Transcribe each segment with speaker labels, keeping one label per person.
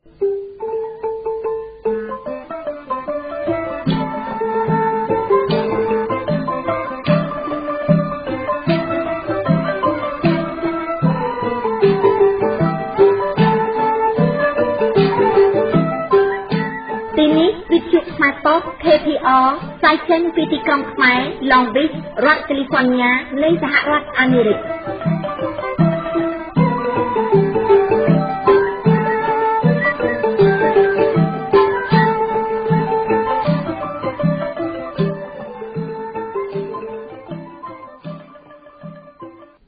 Speaker 1: ប៉ុស្តិ៍ KPR ផ្សាយចេញពីទីក្រុងខ្មែរ Long Beach រដ្ឋកាលីហ្វ័រញ៉ា នៃសហរដ្ឋអាមេរិក។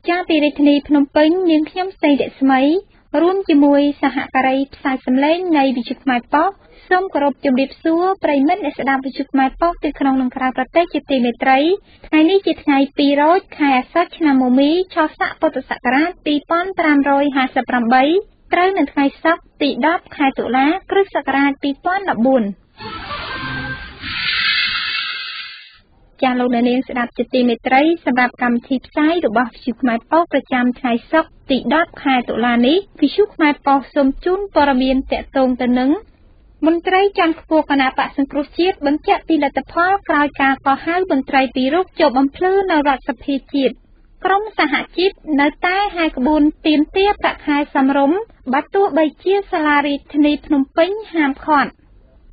Speaker 2: ចាពីរាជធានីភ្នំពេញ នាងខ្ញុំសេងរស្មី រួមជាមួយសហការីផ្សាយសំឡេងនៃវិទ្យុខ្មែរប៉ុស្តិ៍ សូមគោរពជម្រាបសួរប្រិយមិត្តអ្នកស្ដាប់វិទ្យុខ្មែរប៉ុស្តិ៍ទីក្នុងនិងក្រៅប្រទេសជាទីមេត្រី។ ថ្ងៃនេះជាថ្ងៃ2រោច ខែអាសត់ ឆ្នាំមមី ឆស័ក ពុទ្ធសករាជ2558 ត្រូវនៅថ្ងៃសុក្រទី10 ខែតុលា គ្រិស្តសករាជ2014។ ចាស់លោកអ្នកនាងស្ដាប់ជាទីមេត្រី សម្រាប់កម្មវិធីផ្សាយរបស់វិទ្យុខ្មែរប៉ុស្តិ៍ប្រចាំថ្ងៃសុក្រទី10 ខែតុលានេះ វិទ្យុខ្មែរប៉ុស្តិ៍សូមជូនព័ត៌មានតកតងទៅនឹងមន្ត្រីជាន់ខ្ពស់គណបក្សសង្គ្រោះជាតិបញ្ជាក់ពីលទ្ធផលក្រោយការកោះហៅមន្ត្រីពីររូបចូលបំភ្លឺនៅរដ្ឋសភាជាតិ។ ក្រុមសហជីពនៅតែហែក្បួនទាមទារប្រាក់ខែសមរម្យ បើទោះបីជាសាលារាជធានីភ្នំពេញហាមឃាត់។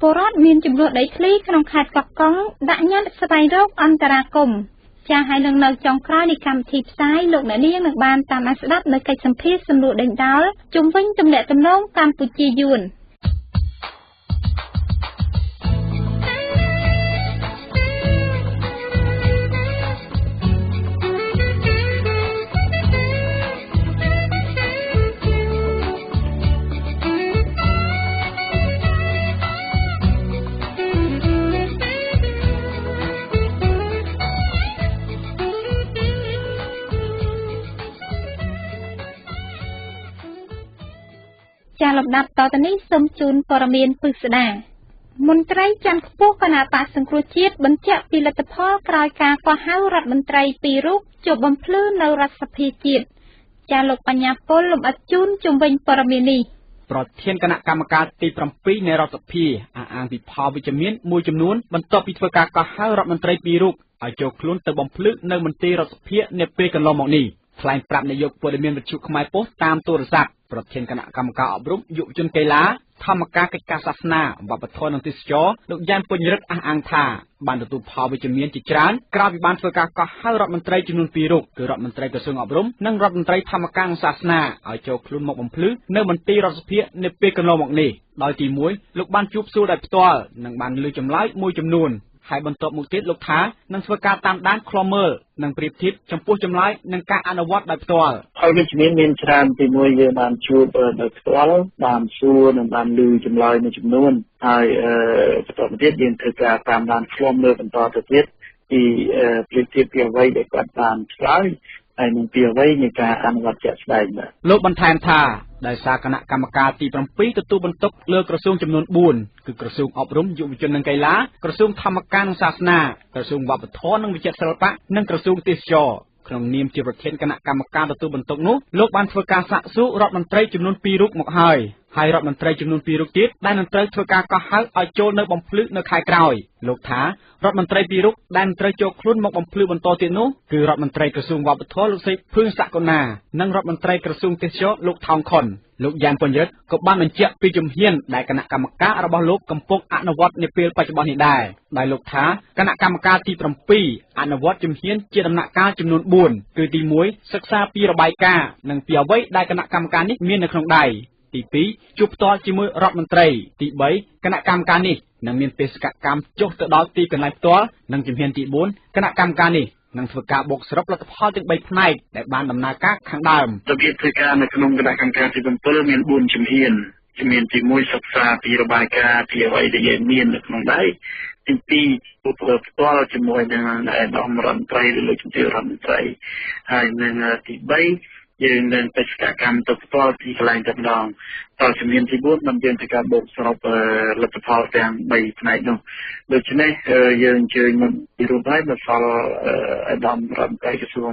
Speaker 2: ពលរដ្ឋមានជម្លោះដីធ្លីក្នុងខេត្តកោះកុងដាក់ញត្តិស្វែងរកអន្តរាគមន៍។ ចាស់ហើយនឹងនៅចុងក្រោយនៃកម្មវិធីផ្សាយ លោកអ្នកនាងនឹងបានតាមដានស្ដាប់នៅកិច្ចសម្ភាសន៍សំណួរដេញដោលជុំវិញទំនាក់ទំនងកម្ពុជាយួន។ ចាលំដាប់តទៅនេះ សូមជូនព័ត៌មានពិស្ដា។ មន្ត្រីជាន់ខ្ពស់គណបក្សសង្គ្រោះជាតិបញ្ជាក់ពីលទ្ធផលក្រោយការកោះហៅរដ្ឋមន្ត្រីពីររូបចូលបំភ្លឺនៅរដ្ឋសភាជាតិ។ ចាលោកបញ្ញាពលលំអិតជូនជុំវិញព័ត៌មាននេះ។
Speaker 3: ប្រធានគណៈកម្មការទី7នៃរដ្ឋសភាអះអាងពីផលវិជ្ជមានមួយចំនួន បន្ទាប់ពីធ្វើការកោះហៅរដ្ឋមន្ត្រីពីររូបឲ្យចូលខ្លួនទៅបំភ្លឺនៅមន្ទីររដ្ឋសភានាពេលកន្លងមកនេះ។ ថ្លែងប្រាប់នាយកព័ត៌មានវិទ្យុខ្មែរប៉ុស្តិ៍តាមទូរស័ព្ទ ប្រធានគណៈកម្មការអប់រំយុវជនកីឡា ធម្មការកិច្ចការសាសនាវប្បធម៌និងទេសចរ លោកយ៉ែមពុញរិទ្ធ អះអាងថាបានទទួលផលវិជ្ជមានជាច្រើន ក្រោយពីបានធ្វើការកោះហៅរដ្ឋមន្ត្រីចំនួន2រូប គឺរដ្ឋមន្ត្រីក្រសួងអប់រំ និងរដ្ឋមន្ត្រីធម្មការនិងសាសនា ឲ្យចូលខ្លួនមកបំភ្លឺនៅមន្ទីររដ្ឋសភានាពេលកន្លងមកនេះ។ ដោយទី1 លោកបានជួបសួរដោយផ្ទាល់ និងបានលើចម្លើយមួយចំនួន ហើយបន្ទាប់មកទៀត លោកថានឹងធ្វើការតាមដានឃ្លាំមើល និងប្រៀបធៀបចំពោះចម្លើយនិងការអនុវត្តដោយផ្ទាល់
Speaker 4: ។ ផលវិជ្ជមានមានច្រើន។ ទីមួយ យើងបានជួបដោយផ្ទាល់ បានសួរនិងបានឮចម្លើយមួយចំនួន ហើយបន្តមកទៀត យើងធ្វើការតាមដានឃ្លាំមើលបន្តទៅទៀត ពីប្រៀបធៀបពីអ្វីដែលគាត់បានឆ្លើយ ហើយនឹងពីអ្វីនៃការអនុវត្តជាក់ស្ដែង។ បាទ
Speaker 3: លោកបន្ថែមថា ដោយសារគណៈកម្មការទី7ទទួលបន្ទុកលើក្រសួងចំនួន4 គឺក្រសួងអប់រំយុវជននិងកីឡា ក្រសួងធម្មការនិងសាសនា ក្រសួងវប្បធម៌និងវិចិត្រសិល្បៈ និងក្រសួងទេសចរ ក្នុងនាមជាប្រធានគណៈកម្មការទទួលបន្ទុកនោះ លោកបានធ្វើការសាកសួររដ្ឋមន្ត្រីចំនួន2រូបមកហើយ ហើយរដ្ឋមន្ត្រីចំនួន2រូបទៀតដែលនឹងត្រូវធ្វើការកោះហៅឲ្យចូលនៅបំភ្លឺនៅខែក្រោយ។ លោកថា រដ្ឋមន្ត្រីពីររូបដែលនឹងត្រូវចូលខ្លួនមកបំភ្លឺបន្តទៀតនោះ គឺរដ្ឋមន្ត្រីក្រសួងវប្បធម៌លោកស្រីភឿងសកុណា និងរដ្ឋមន្ត្រីក្រសួងទេសចរលោកថោងខុន។ លោកយ៉ែមពញ្ញុតក៏បានបញ្ជាក់ពីជំហានដែលគណៈកម្មការរបស់លោកកំពុងអនុវត្តនាពេលបច្ចុប្បន្ននេះដែរ ដោយលោកថា គណៈកម្មការទី7អនុវត្តជំហានជាដំណាក់កាលចំនួន4 គឺទី1 សិក្សាពីរបាយការណ៍និងពីអ្វីដែលគណៈកម្មការនេះមាននៅក្នុងដៃ ទី2 ជួបផ្ទាល់ជាមួយរដ្ឋមន្ត្រី ទី3 គណៈកម្មការនេះនឹងមានបេសកកម្មចុះទៅដល់ទីកន្លែងផ្ទាល់ និងជំហានទី4 គណៈកម្មការនេះនឹងធ្វើការបូកសរុបលទ្ធផលទាំង3ផ្នែកដែលបានដំណើរការខាងដើម
Speaker 4: ។ របៀបធ្វើការនៅក្នុងគណៈកម្មការទី7មាន4ជំហាន។ ជំហានទី1 សិក្សាពីរបាយការណ៍ពីអ្វីដែលយើងមាននៅក្នុងដៃ ទី2 ជួបផ្ទាល់ជាមួយនឹងឯកឧត្តមរដ្ឋមន្ត្រីឬលោកជំទាវរដ្ឋមន្ត្រី ហើយនឹងទី3 យើងនឹងបេសកកម្មទៅផ្ទាល់ទីកន្លែងតែម្ដងតជំនាញទី4បានយើងធ្វើការបូកសរុបលទ្ធផលទាំង3ផ្នែកនោះដូច្នេះយើងអញ្ជើញមកពីរួមហើយមកសល់ឧត្តមរដ្ឋមន្ត្រីក្រសួង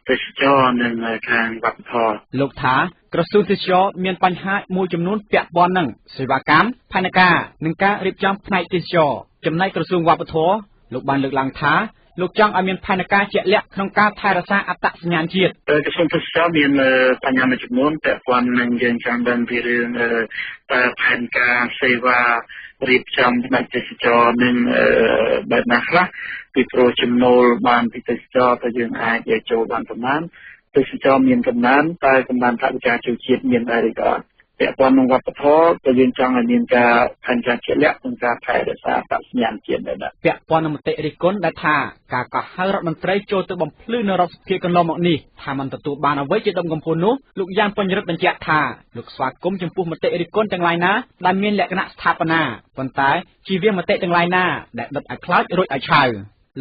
Speaker 4: ទេសចរនិងខាងវប្បធម៌
Speaker 3: លោកថាក្រសួងទេសចរមានបញ្ហាមួយចំនួនពាក់ព័ន្ធនឹងសេវាកម្មផែនការនិងការរៀបចំផ្នែកទេសចរចំណែកក្រសួងវប្បធម៌លោកបានលើកឡើងថាលោកចង់ឲ្យមានផែនការជាក់លាក់ក្នុងការថែរក្សាអត្តសញ្ញាណជាតិ
Speaker 4: ក្រសួងទេសចរមានបញ្ហាមួយចំនួនពាក់ព័ន្ធនឹងយើងចង់ដឹងពីរឿងតើផែនការសេវារៀបចំផ្នែកទេសចរនឹងបែបណាខ្លះពីព្រោះចំណូលបានពីទេសចរតើយើងអាចចូលបានប្រមាណទេសចរមានកំណើនតើកំណើនថវិកាជួយជាតិមានដែរឬក៏អត់ពាក់ព័ន្ធនឹងវប្បធម៌ក៏យើងចង់ឲ្យមានការផែនការជាក់លាក់ក្នុងការថែរក្សាអត្តសញ្ញាណជាតិដែរ
Speaker 3: ពាក់ព័ន្ធនឹងមតិរិះគន់ដែលថាការកោះហៅរដ្ឋមន្ត្រីចូលទៅបំភ្លឺនៅរដ្ឋសភាកន្លងមកនេះថាមិនទទួលបានអ្វីជាដុំកំភួននោះលោកយ៉ាងបញ្ញរិទ្ធបញ្ជាក់ថាលោកស្វាគមន៍ចំពោះមតិរិះគន់ទាំងឡាយណាដែលមានលក្ខណៈស្ថាបនាប៉ុន្តែជៀសវាងមតិទាំងឡាយណាដែលដុតឲ្យខ្លោចរួចឲ្យឆៅ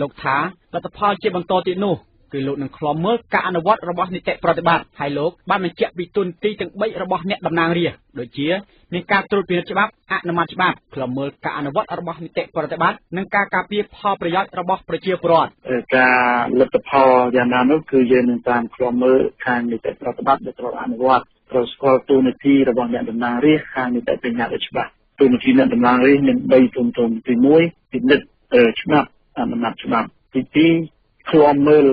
Speaker 3: លោកថាលទ្ធផលជាបន្តទៀតនោះគឺលោកនឹងឃ្លាំមើលការអនុវត្តរបស់នីតិប្រតិបត្តិហើយលោកបានបញ្ជាក់ពីទូនាទីទាំង3របស់អ្នកតំណាងរាស្ត្រដូចជាមានការត្រួតពិនិត្យច្បាប់អនុម័តច្បាប់ឃ្លាំមើលការអនុវត្តរបស់នីតិប្រតិបត្តិនិងការការពារផលប្រយោជន៍របស់ប្រជាពលរដ្ឋ
Speaker 4: ការលទ្ធផលយ៉ាងណានោះគឺយើងនឹងតាមឃ្លាំមើលខាងនីតិប្រតិបត្តិដែលត្រូវអនុវត្តត្រូវស្គាល់ទូនាទីរបស់អ្នកតំណាងរាស្ត្រខាងនីតិបញ្ញត្តិច្បាប់ទូនាទីអ្នកតំណាងរាស្ត្រមាន3ធំៗទី1ពិនិត្យច្បាប់អនុម័តច្បាប់ទី2ឃ្លាំមើល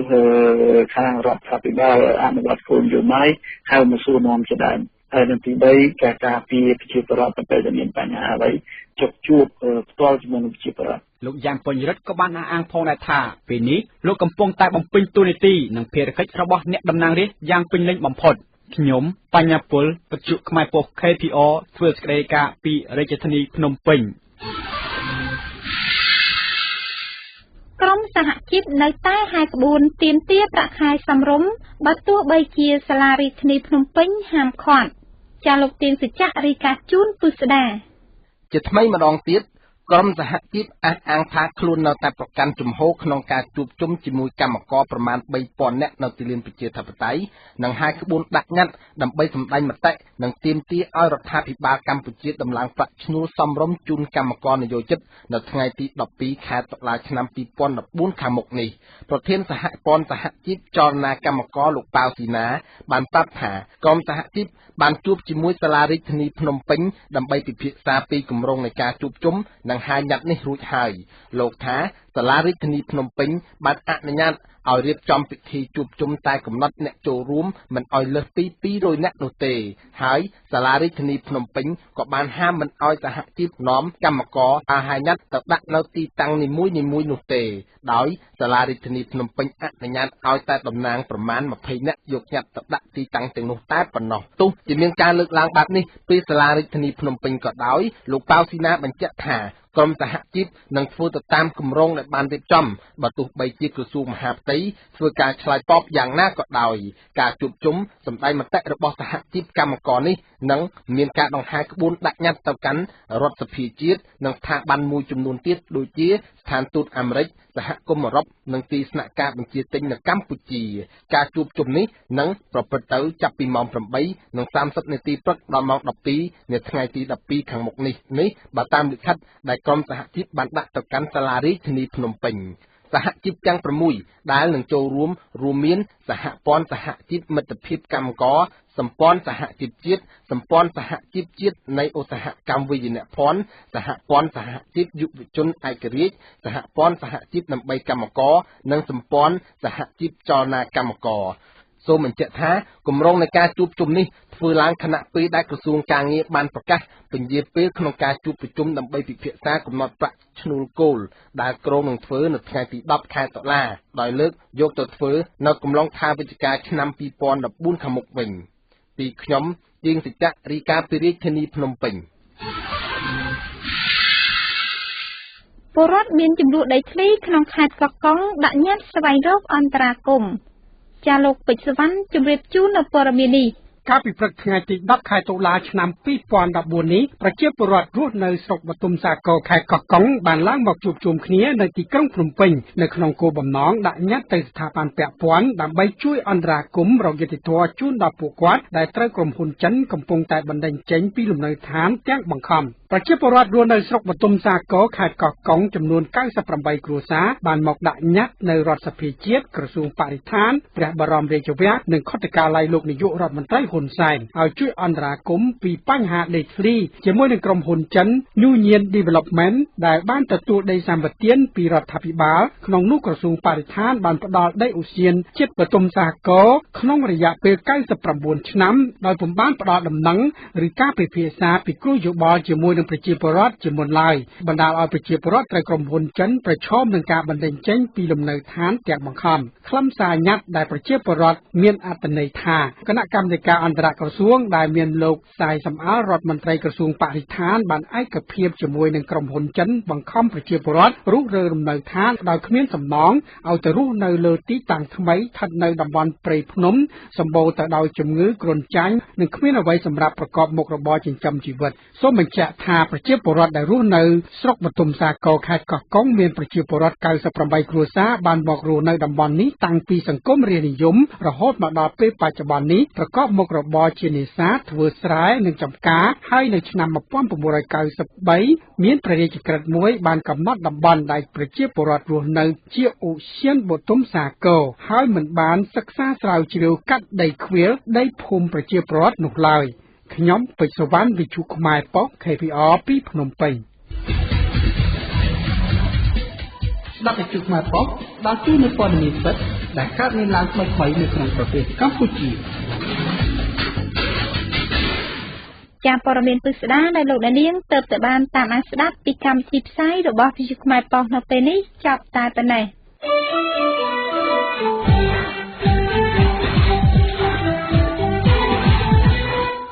Speaker 4: ខាងរដ្ឋាភិបាលអនុវត្តគោលនយោបាយហើយមកសួរនាំជាដើមហើយនៅទី3ការការពារប្រជាពលរដ្ឋទៅពេលដែលមានបញ្ហាអ្វីជជួបផ្ទាល់ជាមួយនឹងប្រជាពលរដ្ឋ
Speaker 3: លោកយ៉ាងបញ្ញរិទ្ធក៏បានអះអាងផងដែរថាពេលនេះលោកកំពុងតែបំពេញតួនាទីនិងភារកិច្ចរបស់អ្នកតំណាងរាស្ត្រយ៉ាងពេញលេញបំផុតខ្ញុំបញ្ញាពលវិទ្យុខ្មែរប៉ុស្តិ៍ KPR ធ្វើសេចក្តីការពីរាជធានីភ្នំពេញ
Speaker 2: ក្រុមសហជីពនៅតែហែក្បួនទាមទារប្រាក់ខែសមរម្យបើទោះបីជាសាលារាជធានីភ្នំពេញហាមឃាត់ចាលោកទៀងសច្ចៈរាយការណ៍ជូនពុស្ដា
Speaker 5: ជាថ្មីម្ដងទៀតក្រុមសហជីពអះអាងថាខ្លួននៅតែប្រកាន់ជំហរក្នុងការជួបជុំជាមួយកម្មករប្រមាណ3000នាក់នៅទីលានប្រជាធិបតេយ្យនិងហែក្បួនដាក់ញត្តិដើម្បីសម្ដែងមតិនិងទាមទារឲ្យរដ្ឋាភិបាលកម្ពុជាដំឡើងប្រាក់ឈ្នួលសមរម្យជូនកម្មករនិយោជិតនៅថ្ងៃទី12ខែតុលាឆ្នាំ2014ខាងមុខនេះប្រធានសហព័ន្ធសហជីពចលនាកម្មករលោកប៉ាវស៊ីណាបានប្រាប់ថាក្រុមសហជីពបានជួបជាមួយសាលារាជធានីភ្នំពេញដើម្បីពិភាក្សាពីគម្រោងនៃការជួបជុំនិងហែញត្តិនេះរួចហើយលោកថាសាលារាជធានីភ្នំពេញបានអនុញ្ញាតឲ្យរៀបចំពិធីជួបជុំតែកំណត់អ្នកចូលរួមមិនឲ្យលើសពី200នាក់នោះទេហើយសាលារាជធានីភ្នំពេញក៏បានហាមមិនឲ្យសហជីពនាំកម្មករហែញត្តិទៅដាក់នៅទីតាំងនីមួយៗនោះទេដោយសាលារាជធានីភ្នំពេញអនុញ្ញាតឲ្យតែតំណាងប្រមាណ20នាក់យកញត្តិទៅដាក់ទីតាំងទាំងនោះតែប៉ុណ្ណោះទោះជាមានការលើកឡើងបែបនេះពីសាលារាជធានីភ្នំពេញក៏ដោយលោកប៉ាវស៊ីណាបញ្ជាក់ថាក្រុមសហជីពនឹងធ្វើទៅតាមគម្រោងដែលបានរៀបចំបើទោះបីជាក្រសួងមហាផ្ទៃធ្វើការឆ្លើយតបយ៉ាងណាក៏ដោយការជួបជុំសម្ដែងមតិរបស់សហជីពកម្មករនេះនឹងមានការដង្ហែក្បួនដាក់ញត្តិទៅកាន់រដ្ឋសភាជាតិនិងស្ថាប័នមួយចំនួនទៀតដូចជាស្ថានទូតអាមេរិកសហគមន៍អឺរ៉ុបនិងទីស្នាក់ការបញ្ជាទិញនៅកម្ពុជាការជួបជុំនេះនឹងប្រព្រឹត្តទៅចាប់ពីម៉ោង8:30នាទីព្រឹកដល់ម៉ោង12នាថ្ងៃទី12ខាងមុខនេះបើតាមលិខិតដែលក្រុមសហជីពបានដាក់ទៅកាន់សាលារាជធានីភ្នំពេញសហជីពទាំង6ដែលនឹងចូលរួមរួមមានសហព័ន្ធសហជីពមិត្តភាពកម្មករសម្ព័ន្ធសហជីពជាតិសម្ព័ន្ធសហជីពជាតិនៃឧស្សាហកម្មវិជ្ជាភ័ណ្ឌសហព័ន្ធសហជីពយុវជនឯករាជ្យសហព័ន្ធសហជីពដើម្បីកម្មករនិងសម្ព័ន្ធសហជីពចលនាកម្មករសូមបញ្ជាក់ថាគម្រោងនៃការជួបជុំនេះធ្វើឡើងខណៈពេលដែលក្រសួងការងារបានប្រកាសពន្យាពេលក្នុងការជួបប្រជុំដើម្បីពិភាក្សាកំណត់ប្រាក់ឈ្នួលគោលដែលគ្រោងនឹងធ្វើនៅថ្ងៃទី10ខែតុលាដោយលើកយកទៅធ្វើនៅកំឡុងខែវិច្ឆិកាឆ្នាំ2014ខាងមុខវិញពីខ្ញុំទៀងសច្ចៈរាយការណ៍ពីរាជធានីភ្នំពេញ
Speaker 2: ពលរដ្ឋមានជម្លោះដីធ្លីក្នុងខេត្តកោះកុងដាក់ញត្តិស្វែងរកអន្តរាគមន៍ចាលោកពេជ្រសុវណ្ណជម្រាបជូននៅព័ត៌មាននេះ
Speaker 6: កាលពីព្រឹកថ្ងៃទី10ខែតុលាឆ្នាំ2014នេះប្រជាពលរដ្ឋរស់នៅស្រុកបទុមសាគរខេត្តកោះកុងបានឡើងមកជួបជុំគ្នានៅទីក្រុងភ្នំពេញនៅក្នុងគោលបំណងដាក់ញត្តិទៅស្ថាប័នពាក់ព័ន្ធដើម្បីជួយអន្តរាគមន៍រកយុត្តិធម៌ជូនដល់ពួកគាត់ដែលត្រូវក្រុមហ៊ុនចិនកំពុងតែបណ្តេញចេញពីលំនៅឋានទាំងបង្ខំប្រជាពលរដ្ឋរស់នៅស្រុកបទុមសាគរខេត្តកោះកុងចំនួន98គ្រួសារបានមកដាក់ញត្តិនៅរដ្ឋសភាជាតិក្រសួងបរិស្ថានព្រះបរមរាជវាំងនិងខុទ្ទកាល័យលោកនាយករដ្ឋមន្ត្រីហ៊ុនសែនឲ្យជួយអន្តរាគមន៍ពីបញ្ហាដីធ្លីជាមួយនឹងក្រុមហ៊ុនចិន New Nien Development ដែលបានទទួលដីសម្បទានពីរដ្ឋាភិបាលក្នុងនោះក្រសួងបរិស្ថានបានផ្ដល់ដីឧទ្យានជាតិបទុមសាគរក្នុងរយៈពេល99ឆ្នាំដោយពុំបានផ្ដល់ដំណឹងឬការពិភាក្សាពីគ្រោះយោបល់ជាមួយនឹងប្រជាពលរដ្ឋជាមុនឡើយបណ្ដាលឲ្យប្រជាពលរដ្ឋត្រូវក្រុមហ៊ុនចិនប្រឈមនឹងការបណ្តេញចេញពីលំនៅឋានទាំងបង្ខំខ្លឹមសារញត្តិដែលប្រជាពលរដ្ឋមានអត្ថន័យថាគណៈកម្មាធិការអន្តរក្រសួងដែលមានលោកសាយសំអាលរដ្ឋមន្ត្រីក្រសួងបរិស្ថានបានឯកភាពជាមួយនឹងក្រុមហ៊ុនចិនបង្ខំប្រជាពលរដ្ឋរុះរើលំនៅឋានដោយគ្មានសំណងឲ្យទៅរស់នៅលើទីតាំងថ្មីស្ថិតនៅតំបន់ព្រៃភ្នំសម្បូរទៅដោយជំងឺគ្រុនចាញ់និងគ្មានអ្វីសម្រាប់ប្រកបមុខរបរចិញ្ចឹមជីវិតសូមបញ្ជាក់ថាប្រជាពលរដ្ឋដែលរស់នៅស្រុកបទុមសាគរខេត្តកោះកុងមានប្រជាពលរដ្ឋ98គ្រួសារបានមករស់នៅតំបន់នេះតាំងពីសង្គមរាស្ត្រនិយមរហូតមកដល់ពេលបច្ចុប្បន្ននេះប្រកបមុខរបរជានេសាទធ្វើស្រែនិងចម្ការហើយនៅឆ្នាំ1993មានព្រះរាជក្រឹត្យមួយបានកំណត់តំបន់ដែលប្រជាពលរដ្ឋរស់នៅជាឧទ្យានបទុមសាគរហើយមិនបានសិក្សាស្រាវជ្រាវកាត់ដីខ្វៀលដីភូមិប្រជាពលរដ្ឋនោះឡើយខ្ញុំពេជ្រសុវណ្ណវិទ្យុខ្មែរប៉ុស្តិ៍ KPR ពីភ្នំពេញស្ដាប់វិទ្យុខ្មែរប៉ុស្តិ៍ដល់ជូននូវព័ត៌មានពិតដែលកើតមានឡើងថ្មីៗនៅក្នុងប្រទេសកម្ពុជា
Speaker 2: ចាព័ត៌មានពិស្ដាដែលលោកអ្នកនាងទើបតែបានតាមដានស្ដាប់ពីកម្មវិធីផ្សាយរបស់វិទ្យុខ្មែរប៉ុស្តិ៍នៅពេលនេះចប់តែប៉ុណ្ណេះ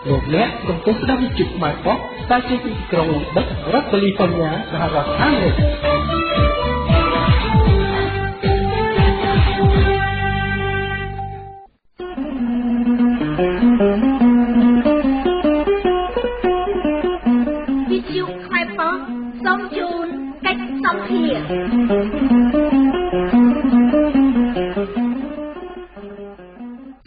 Speaker 6: លោកអ្នកកំពុងស្ដាប់វិទ្យុខ្មែរប៉ុស្តិ៍ផ្សាយចេញពីទីក្រុងឡុងបិចរដ្ឋកាលីហ្វ័រញ៉ាសហរដ្ឋអាមេរិក
Speaker 1: វិទ្យុខ្មែរប៉ុស្តិ៍សូមជូនកិច្ចសម្ភារ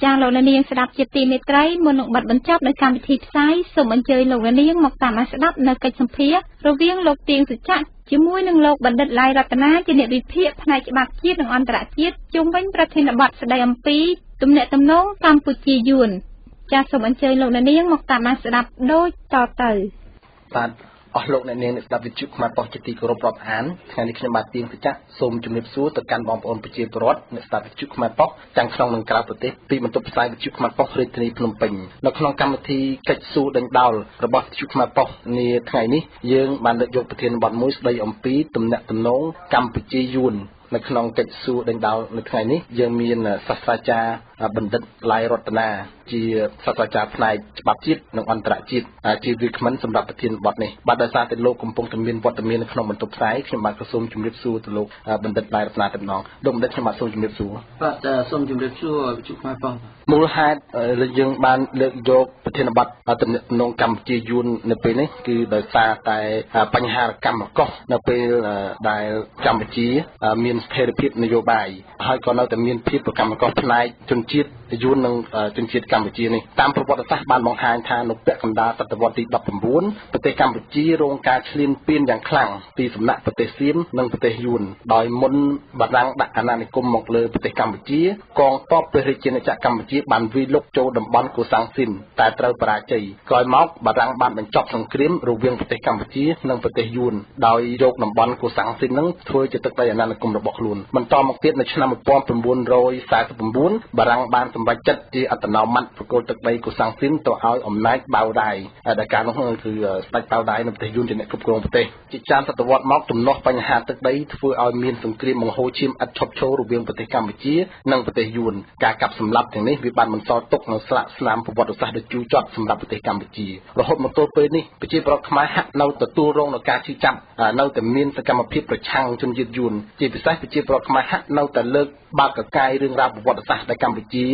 Speaker 2: ចាលោកអ្នកនាងស្ដាប់ជាទីមេត្រីមុននឹងបិទបញ្ចប់នៅកម្មវិធីផ្សាយសូមអញ្ជើញលោកអ្នកនាងមកតាមស្ដាប់នៅកិច្ចសម្ភាររវាងលោកទៀងសុចក្រជាមួយនឹងលោកបណ្ឌិតឡៃរតនាជាអ្នកវិភាគផ្នែកច្បាប់ជាតិនិងអន្តរជាតិជុំវិញប្រធានបទស្ដីអំពីទំនាក់ទំនងកម្ពុជាយួនចាសូមអញ្ជើញលោកអ្នកនាងមកតាមស្ដាប់ដូចតទៅ
Speaker 5: បាទអស់លោកអ្នកនាងអ្នកស្ដាប់វិទ្យុខ្មែរប៉ុស្តិ៍ជាទីគោរពរាប់អានថ្ងៃនេះខ្ញុំបាទទៀងសុចក្រសូមជម្រាបសួរទៅកាន់បងប្អូនប្រជាពលរដ្ឋអ្នកស្ដាប់វិទ្យុខ្មែរប៉ុស្តិ៍ទាំងក្នុងនិងក្រៅប្រទេសពីបន្ទប់ផ្សាយវិទ្យុខ្មែរប៉ុស្តិ៍រាជធានីភ្នំពេញនៅក្នុងកម្មវិធីកិច្ចសួរដេញដោលរបស់វិទ្យុខ្មែរប៉ុស្តិ៍នាថ្ងៃនេះយើងបានលើកយកប្រធានបទមួយស្ដីអំពីទំនាក់ទំនងកម្ពុជាយួននៅក្នុងកិច្ចសួរដេញដោលនៅថ្ងៃនេះយើងមានសាស្ត្រាចារ្យបណ្ឌិតឡៃរតនាជាសាស្ត្រាចារ្យផ្នែកច្បាប់ជាតិនិងអន្តរជាតិជាវាគ្មិនសម្រាប់ប្រធានបទនេះបាទដោយសារតែលោកកំពុងតែមានវត្តមាននៅក្នុងបន្ទប់ផ្សាយខ្ញុំបាទក៏សូមជម្រាបសួរទៅលោកបណ្ឌិតឡៃរតនាតែម្ដងលោកបណ្ឌិតខ្ញុំបាទសូមជម្រាបសួរ
Speaker 7: បាទសូមជម្រាបសួរវិទ្យុខ្មែរប៉ុស្តិ៍
Speaker 5: មូលហេតុយើងបានលើកយកប្រធានបទទំនាក់ទំនងកម្ពុជាយួននៅពេលនេះគឺដោយសារតែបញ្ហាកម្មករនៅពេលដែលកម្ពុជាមានស្ថិរភាពនយោបាយហើយក៏នៅតែមានភាពប្រកម្មករផ្នែកជនជាតិយួននិងជនជាតិកម្ពុជានេះតាមប្រវត្តិសាស្ត្របានបង្ហាញថានៅពាក់កណ្ដាលសតវត្សទី19ប្រទេសកម្ពុជារងការឈ្លានពានយ៉ាងខ្លាំងពីសំណាក់ប្រទេសសៀមនិងប្រទេសយួនដោយមុនបារាំងដាក់អាណានិគមមកលើប្រទេសកម្ពុជាកងទ័ពព្រះរាជាណាចក្រកម្ពុជាបានវាយលុកចូលតំបន់កូសាំងស៊ីនតែត្រូវបរាជ័យក្រោយមកបារាំងបានបញ្ចប់សង្គ្រាមរវាងប្រទេសកម្ពុជានិងប្រទេសយួនដោយយកតំបន់កូសាំងស៊ីននឹងធ្វើជាទឹកដីអាណានិគមរបស់ខ្លួនបន្តមកទៀតនៅឆ្នាំ1949បារាំងបានសម្រេចចិត្តជាអត្តនោម័តិប្រគល់ទឹកដីកូសាំងស៊ីនទៅឲ្យអំណាចបាវដៃដែលកាលនោះគឺស្ដេចបាវដៃនៅប្រទេសយួនជាអ្នកគ្រប់គ្រងប្រទេសជាច្រើនសតវត្សមកទំនាស់បញ្ហាទឹកដីធ្វើឲ្យមានសង្គ្រាមបង្ហូរឈាមឥតឈប់ឈររវាងប្រទេសកម្ពុជានិងប្រទេសយួនការកាប់សម្លាប់ទាំងនេះវាបានបន្សល់ទុកនូវស្លាកស្នាមប្រវត្តិសាស្ត្រដ៏ជូរចត់សម្រាប់ប្រទេសកម្ពុជារហូតមកទល់ពេលនេះប្រជាពលរដ្ឋខ្មែរហាក់នៅទទួលរងនូវការឈឺចាប់នៅតែមានសកម្មភាពប្រឆាំងជនជាតិយួនជាពិសេសប្រជាពលរដ្ឋខ្មែរហាក់នៅតែលើកបើកកកាយរឿងរ៉ាវប្រវត្តិសាស្ត្រដែលកម្ពុជា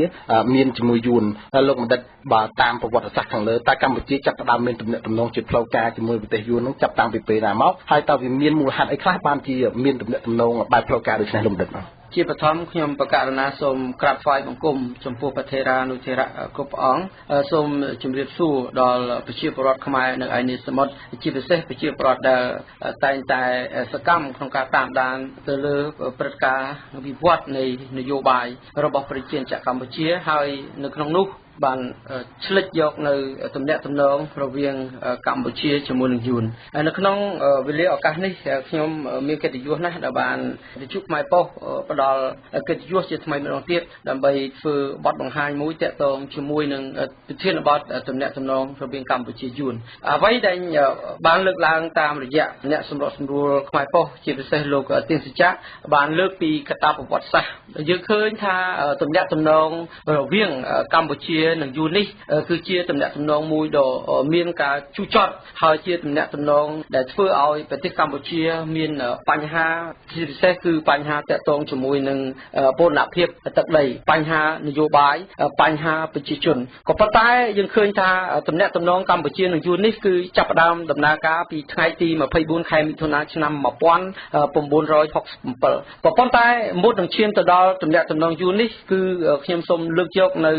Speaker 5: មានជាមួយយួនលោកបណ្ឌិតបើតាមប្រវត្តិសាស្ត្រខាងលើតើកម្ពុជាចាប់ផ្ដើមមានទំនាក់ទំនងជាផ្លូវការជាមួយប្រទេសយួននឹងចាប់តាំងពីពេលណាមកហើយតើវាមានមូលហេតុអីខ្លះបានជាមានទំនាក់ទំនងបែបផ្លូវការដូចនេះលោកបណ្ឌិត
Speaker 7: ជាបឋមខ្ញុំបកករណាសូមក្រាបថ្វាយបង្គំចំពោះព្រះថេរានុថេរៈគ្រប់ព្រះអង្គសូមជម្រាបសួរដល់ប្រជាពលរដ្ឋខ្មែរនៅឯនេះសមុទ្រជាពិសេសប្រជាពលរដ្ឋដែលតែងតែសកម្មក្នុងការតាមដានទៅលើព្រឹត្តិការណ៍វិវត្តនៃនយោបាយរបស់ប្រជាជាតិកម្ពុជាហើយនៅក្នុងនោះបានឆ្លិចយកនៅទំនាក់ទំនងរវាងកម្ពុជាជាមួយនឹងយួនហើយនៅក្នុងវេលាឱកាសនេះខ្ញុំមានកិត្តិយសណាស់ដែលបានវិទ្យុខ្មែរប៉ុស្តិ៍ផ្ដល់កិត្តិយសជាថ្មីម្ដងទៀតដើម្បីធ្វើបទបង្ហាញមួយទាក់ទងជាមួយនឹងប្រធានបទទំនាក់ទំនងរវាងកម្ពុជាយួនអ្វីដែលបានលើកឡើងតាមរយៈអ្នកសម្របសម្រួលខ្មែរប៉ុស្តិ៍ជាពិសេសលោកទៀងសច្ចៈបានលើកពីកត្តាប្រវត្តិសាស្ត្រយើងឃើញថាទំនាក់ទំនងរវាងកម្ពុជានឹងយួននេះគឺជាទំនាក់ទំនងមួយដ៏មានការជូរចត់ហើយជាទំនាក់ទំនងដែលធ្វើឲ្យប្រទេសកម្ពុជាមានបញ្ហាជាពិសេសគឺបញ្ហាទាក់ទងជាមួយនឹងបូរណភាពទឹកដីបញ្ហានយោបាយបញ្ហាប្រជាជនក៏ប៉ុន្តែយើងឃើញថាទំនាក់ទំនងកម្ពុជានិងយួននេះគឺចាប់ផ្ដើមដំណើរការពីថ្ងៃទី24ខែមិថុនាឆ្នាំ1967ក៏ប៉ុន្តែមុននឹងឈានទៅដល់ទំនាក់ទំនងយួននេះគឺខ្ញុំសូមលើកយកនៅ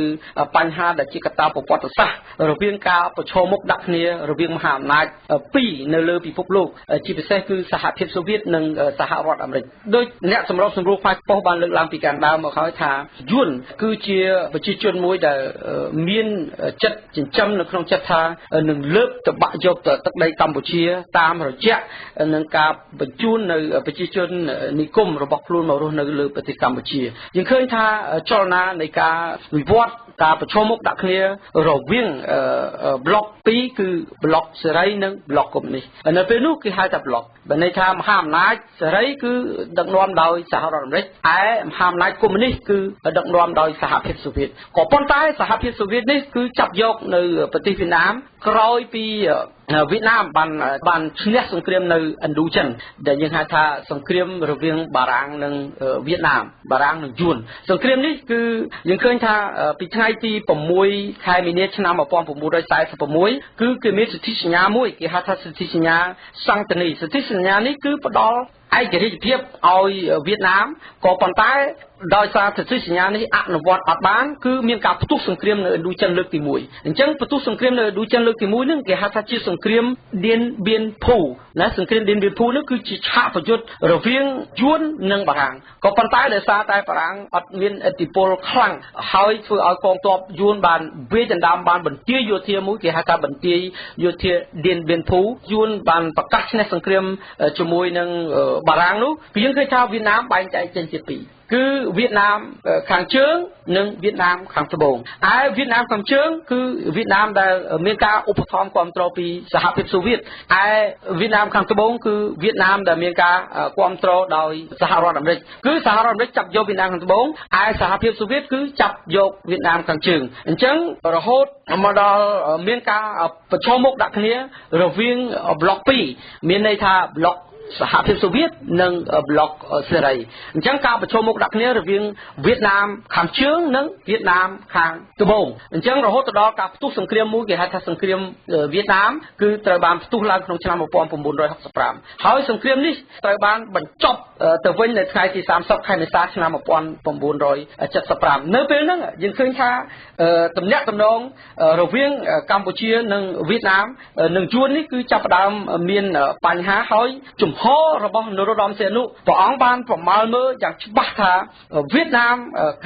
Speaker 7: បញ្ហាដែលជាកត្តាប្រវត្តិសាស្ត្ររវាងការប្រឈមមុខដាក់គ្នារវាងមហាអំណាចពីរនៅលើពិភពលោកជាពិសេសគឺសហភាពសូវៀតនិងសហរដ្ឋអាមេរិកដោយអ្នកសម្របសម្រួលផ្នែកប៉ុស្តិ៍បានលើកឡើងពីខាងដើមមកហើយថាយួនគឺជាប្រជាជនមួយដែលមានចិត្តចិញ្ចឹមនៅក្នុងចិត្តថានឹងលើកតបាក់យកទឹកដីកម្ពុជាតាមរយៈនឹងការបញ្ជូននៅប្រជាជននិគមរបស់ខ្លួនមករស់នៅលើប្រទេសកម្ពុជាយើងឃើញថាចលនានៃការវិវត្តការប្រឈមមុខដាក់គ្នារវាងប្លុក2គឺប្លុកសេរីនិងប្លុកកុម្មុយនីសនៅពេលនោះគេហៅថាប្លុកបើន័យថាមហាអំណាចសេរីគឺដឹកនាំដោយសហរដ្ឋអាមេរិកឯមហាអំណាចកុម្មុយនីសគឺដឹកនាំដោយសហភាពសូវៀតក៏ប៉ុន្តែសហភាពសូវៀតនេះគឺចាប់យកនៅប្រទេសវៀតណាមក្រោយពីវៀតណាមបានឈ្នះសង្គ្រាមនៅឥណ្ឌូចិនដែលយើងហៅថាសង្គ្រាមរវាងបារាំងនិងវៀតណាមបារាំងនិងយួនសង្គ្រាមនេះគឺយើងឃើញថាពីថ្ងៃទី6ខែមីនាឆ្នាំ1946គឺគេមានសន្ធិសញ្ញាមួយគេហៅថាសន្ធិសញ្ញាសង្ទនីសន្ធិសញ្ញានេះគឺផ្ដល់ឯករាជ្យភាពឲ្យវៀតណាមក៏ប៉ុន្តែដោយសារសន្ធិសញ្ញានេះអនុវត្តអត់បានគឺមានការផ្ទុះសង្គ្រាមនៅឥណ្ឌូចិនលើកទី1អញ្ចឹងផ្ទុះសង្គ្រាមនៅឥណ្ឌូចិនលើកទី1ហ្នឹងគេហៅថាជាសង្គ្រាមឌៀនបៀនភូណាសង្គ្រាមឌៀនបៀនភូនោះគឺជាឆាកប្រយុទ្ធរវាងយួននិងបារាំងក៏ប៉ុន្តែដោយសារតែបារាំងអត់មានឥទ្ធិពលខ្លាំងហើយធ្វើឲ្យកងទ័ពយួនបានវាយដណ្ដើមបានបន្ទាយយោធាមួយគេហៅថាបន្ទាយយោធាឌៀនបៀនភូយួនបានប្រកាសឈ្នះសង្គ្រាមជាមួយនឹងបារាំងនោះគឺយើងឃើញថាវៀតណាមបែងចែកចេញជាពីរគឺវៀតណាមខាងជើងនិងវៀតណាមខាងត្បូងឯវៀតណាមខាងជើងគឺវៀតណាមដែលមានការឧបត្ថម្ភគាំទ្រពីសហភាពសូវៀតឯវៀតណាមខាងត្បូងគឺវៀតណាមដែលមានការគាំទ្រដោយសហរដ្ឋអាមេរិកគឺសហរដ្ឋអាមេរិកចាប់យកវៀតណាមខាងត្បូងឯសហភាពសូវៀតគឺចាប់យកវៀតណាមខាងជើងអញ្ចឹងរហូតមកដល់មានការប្រឈមមុខដាក់គ្នារវាងប្លុក2មានន័យថាប្លុកសហភាពសូវៀតនិងប្លុកសេរីអញ្ចឹងការប្រឈមមុខដាក់គ្នារវាងវៀតណាមខាងជើងនិងវៀតណាមខាងត្បូងអញ្ចឹងរហូតទៅដល់ការផ្ទុះសង្គ្រាមមួយគេហៅថាសង្គ្រាមវៀតណាមគឺត្រូវបានផ្ទុះឡើងក្នុងឆ្នាំ1965ហើយសង្គ្រាមនេះត្រូវបានបញ្ចប់ទៅវិញនៅថ្ងៃទី30ខែមេសាឆ្នាំ1975នៅពេលហ្នឹងយើងឃើញថាទំនាក់ទំនងរវាងកម្ពុជានិងវៀតណាមនិងយួននេះគឺចាប់ផ្ដើមមានបញ្ហាហើយជំហររបស់នរោត្តមសីហនុព្រះអង្គបានប្រមាលមើលយ៉ាងច្បាស់ថាវៀតណាម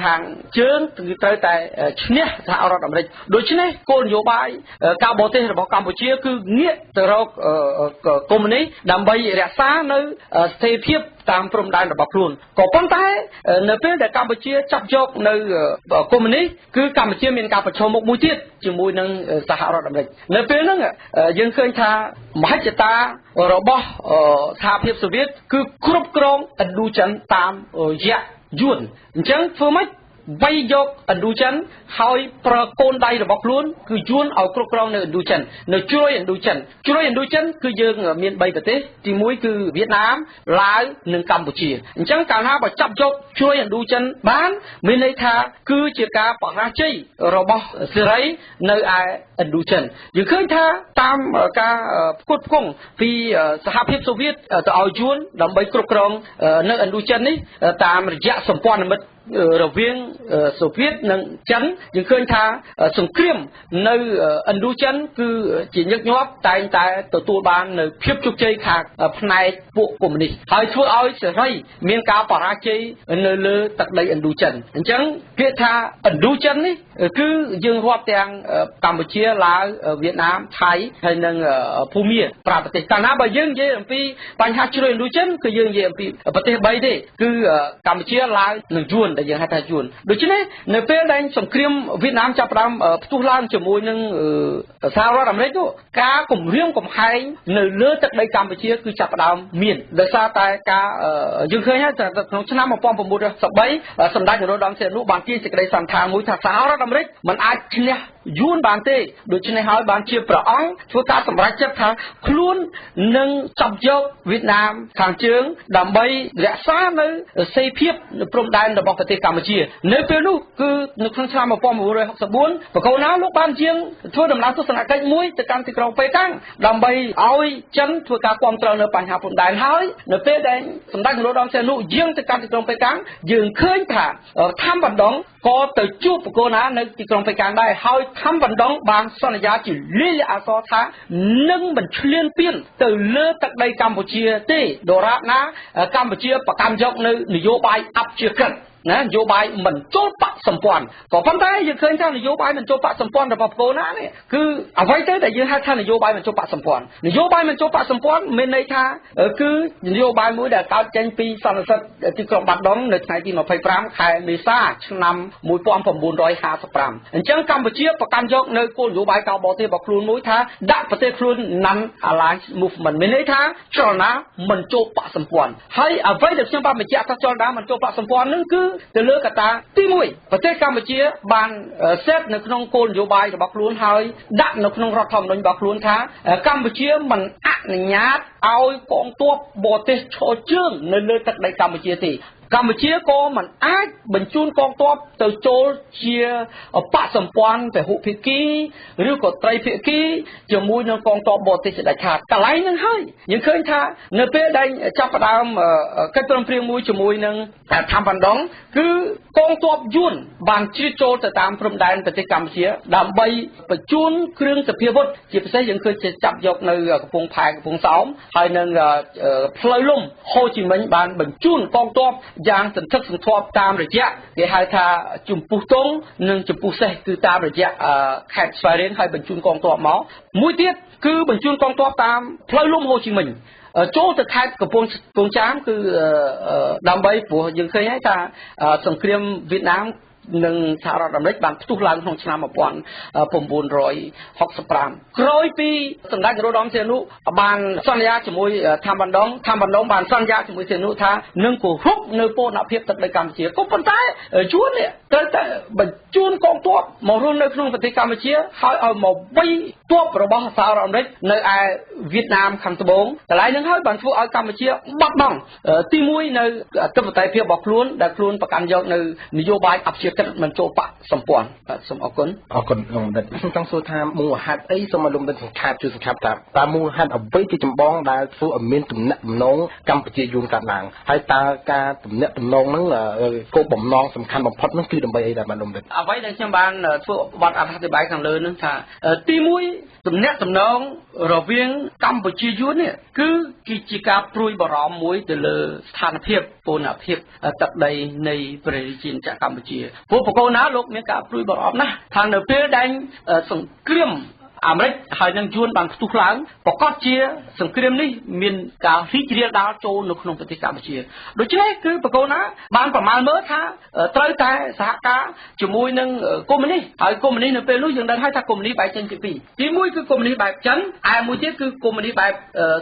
Speaker 7: ខាងជើងគឺត្រូវតែឈ្នះសហរដ្ឋអាមេរិកដូច្នេះគោលនយោបាយការបរទេសរបស់កម្ពុជាគឺងាកទៅរកកុម្មុយនីសដើម្បីរក្សានៅស្ថិរភាពតាមព្រំដែនរបស់ខ្លួនក៏ប៉ុន្តែនៅពេលដែលកម្ពុជាចាប់យកនៅកុម្មុយនីសគឺកម្ពុជាមានការប្រឈមមុខមួយទៀតជាមួយនឹងសហរដ្ឋអាមេរិកនៅពេលហ្នឹងយើងឃើញថាមហិច្ឆតារបស់សហភាពសូវៀតគឺគ្រប់គ្រងឥណ្ឌូចិនតាមរយៈយួនអញ្ចឹងធ្វើម៉េច វាយយកឥណ្ឌូចិនហើយប្រើកូនដៃរបស់ខ្លួនគឺយួនឲ្យគ្រប់គ្រងនៅឥណ្ឌូចិននៅជ្រោយឥណ្ឌូចិនជ្រោយឥណ្ឌូចិនគឺយើងមាន3ប្រទេសទី1គឺវៀតណាមឡាវនិងកម្ពុជាអញ្ចឹងកាលណាបើចាប់យកជ្រោយឥណ្ឌូចិនបានមានន័យថាគឺជាការបរាជ័យរបស់សេរីនៅឯឥណ្ឌូចិនយើងឃើញថាតាមការផ្គត់ផ្គង់ពីសហភាពសូវៀតទៅឲ្យយួនដើម្បីគ្រប់គ្រងនៅឥណ្ឌូចិននេះតាមរយៈសម្ព័ន្ធមិត្តរវាងសូវៀតនិងចិនយើងឃើញថាសង្គ្រាមនៅឥណ្ឌូចិនគឺជាញឹកញាប់តែងតែទទួលបាននៅភាពជោគជ័យខាងផ្នែកពួកកុម្មុយនីសហើយធ្វើឲ្យសេរីមានការបរាជ័យនៅលើទឹកដីឥណ្ឌូចិនអញ្ចឹងពាក្យថាឥណ្ឌូចិននេះគឺយើងរាប់ទាំងកម្ពុជាឡាវវៀតណាមថៃហើយនិងភូមាប្រាប្រទេសកាលណាបើយើងនិយាយអំពីបញ្ហាជ្រោយឥណ្ឌូចិនគឺយើងនិយាយអំពីប្រទេស3ទេគឺកម្ពុជាឡាវនិងយួនដែលយើងហៅថាយួនដូច្នេះនៅពេលដែលសង្គ្រាមវៀតណាមចាប់ផ្ដើមផ្ទុះឡើងជាមួយនឹងសហរដ្ឋអាមេរិកនោះការគំរាមកំហែងនៅលើទឹកដីកម្ពុជាគឺចាប់ផ្ដើមមានដោយសារតែការយើងឃើញហើយក្នុងឆ្នាំ1963សម្ដេចនរោត្តមសីហនុបានចេញសេចក្តីសន្និដ្ឋានមួយថាសហរដ្ឋអាមេរិកមិនអាចឈ្នះយួនបានទេដូច្នេះហើយបានជាព្រះអង្គធ្វើការសម្រេចចិត្តថាខ្លួននឹងចាប់យកវៀតណាមខាងជើងដើម្បីរក្សានៅសេរីភាពព្រំដែនរបស់ប្រទេសកម្ពុជានៅពេលនោះគឺនៅក្នុងឆ្នាំ1964បកូណាលោកបានជាងធ្វើដំណើរទស្សនកិច្ចមួយទៅកាន់ទីក្រុងប៉េកាំងដើម្បីឲ្យចិនធ្វើការគាំទ្រនៅបញ្ហាព្រំដែនហើយនៅពេលដែលសម្ដេចនរោត្តមសីហនុយាងទៅកាន់ទីក្រុងប៉េកាំងយើងឃើញថាធម្មបណ្ដងក៏ទៅជួបបកូណានៅទីក្រុងប៉េកាំងដែរហើយធម្មបណ្ដងបានសន្យាជាលាយលក្ខណ៍អក្សរថានឹងមិនឈ្លានពានទៅលើទឹកដីកម្ពុជាទេដរាបណាកម្ពុជាប្រកាន់យកនៅនយោបាយអព្យាក្រឹតណានយោបាយមិនចូលបកសម្ព័ន្ធក៏ប៉ុន្តែយើងឃើញថានយោបាយមិនចូលបកសម្ព័ន្ធរបស់បកូណានេះគឺអ្វីទៅដែលយើងហៅថានយោបាយមិនចូលបកសម្ព័ន្ធនយោបាយមិនចូលបកសម្ព័ន្ធមានន័យថាគឺនយោបាយមួយដែលកើតចេញពីសន្និសីទទីក្រុងបាត់ដុងនៅថ្ងៃទី25ខែមេសាឆ្នាំ1955អញ្ចឹងកម្ពុជាប្រកាន់យកនៅគោលនយោបាយការបរទេសរបស់ខ្លួនមួយថាដាក់ប្រទេសខ្លួន Non Alliance Movement មានន័យថាចលនាមិនចូលបកសម្ព័ន្ធហើយអ្វីដែលខ្ញុំបានបញ្ជាក់ថាចលនាមិនចូលបកសម្ព័ន្ធនឹងគឺទៅលើកត្តាទី1ប្រទេសកម្ពុជាបានសេតនៅក្នុងគោលនយោបាយរបស់ខ្លួនហើយដាក់នៅក្នុងរដ្ឋធម្មនុញ្ញរបស់ខ្លួនថាកម្ពុជាមិនអនុញ្ញាតឲ្យកងទ័ពបរទេសឈរជើងនៅលើទឹកដីកម្ពុជាទេកម្ពុជាក៏មិនអាចបញ្ជូនកងទ័ពទៅចូលជាបកសម្ព័ន្ធពហុភាគីឬក៏ត្រីភាគីជាមួយនឹងកងទ័ពបរទេសជាដាច់ខាតកន្លែងហ្នឹងហើយយើងឃើញថានៅពេលដែលចាប់ផ្ដើមកិច្ចព្រមព្រៀងមួយជាមួយនឹងធម្មបណ្ដងគឺកងទ័ពយួនបានជ្រៀតចូលទៅតាមព្រំដែនប្រទេសកម្ពុជាដើម្បីបញ្ជូនគ្រឿងសព្វាវុធជាពិសេសយើងឃើញចាប់យកនៅកំពង់ផែកំពង់សោមហើយនឹងផ្លូវលំហូជីមិញបានបញ្ជូនកងទ័ពយ៉ាងសន្ធឹកសន្ធាប់តាមរយៈគេហៅថាជំពុះតុងនិងជំពុះសេះគឺតាមរយៈខេត្តស្វាយរៀងហើយបញ្ជូនកងទ័ពមកមួយទៀតគឺបញ្ជូនកងទ័ពតាមផ្លូវលំហូជីមិញចូលទៅខេត្តកំពង់ចាមគឺដើម្បីព្រោះយើងឃើញហើយថាសង្គ្រាមវៀតណាមនិងសហរដ្ឋអាមេរិកបានផ្ទុះឡើងក្នុងឆ្នាំ1965ក្រោយពីសម្ដេចនរោត្តមសីហនុបានសន្យាជាមួយធម្មបណ្ដងធម្មបណ្ដងបានសន្យាជាមួយសីហនុថានឹងគោរពនៅបូរណភាពទឹកដីកម្ពុជាក៏ប៉ុន្តែយួននេះត្រូវតែបញ្ជូនកងទ័ពមករស់នៅក្នុងប្រទេសកម្ពុជាហើយឲ្យមកវាយទ័ពរបស់សហរដ្ឋអាមេរិកនៅឯវៀតណាមខាងត្បូងកន្លែងហ្នឹងហើយបានធ្វើឲ្យកម្ពុជាបាត់បង់ទី1នៅអធិបតេយ្យភាពរបស់ខ្លួនដែលខ្លួនប្រកាន់យកនៅនយោបាយអព្យាក្រឹតមិនចូលបកសម្ព័ន្ធបាទសូមអរគុណ
Speaker 5: អរគុណលោកបណ្ឌិតខ្ញុំចង់សួរថាមូលហេតុអីសូមឲ្យលោកបណ្ឌិតសង្ខេបជួយសង្ខេបថាតើមូលហេតុអ្វីជាចម្បងដែលធ្វើឲ្យមានទំនាក់ទំនងកម្ពុជាយួនកើតឡើងហើយតើការទំនាក់ទំនងហ្នឹងគោលបំណងសំខាន់បំផុតហ្នឹងគឺដើម្បីអីដែរបាទលោកបណ្ឌិត
Speaker 7: អ្វីដែលខ្ញុំបានធ្វើបទអត្ថាធិប្បាយខាងលើហ្នឹងថាទី1ទំនាក់ទំនងរវាងកម្ពុជាយួននេះគឺជាការព្រួយបារម្ភមួយទៅលើស្ថានភាពពន្ធភាពទឹកដីនៃព្រះរាជាណាចក្រកម្ពុជាព្រោះបកូនណាលោកមានការព្រួយបារម្ភណាស់ថានៅពេលដែលសង្គ្រាម អាមេរិកហើយនឹងយួនបានផ្ទុះឡើងប្រកាសជាសង្គ្រាមនេះមានការរីករាលដាលចូលនៅក្នុងប្រទេសកម្ពុជាដូច្នេះគឺបកូនណាបានប្រមាណមើលថាត្រូវតែសហការជាមួយនឹងកុម្មុយនីសហើយកុម្មុយនីសនៅពេលនោះយើងដឹងហើយថាកុម្មុយនីសបែកចេញពីពីរទីមួយគឺកុម្មុយនីសបែបចិនឯមួយទៀតគឺកុម្មុយនីសបែប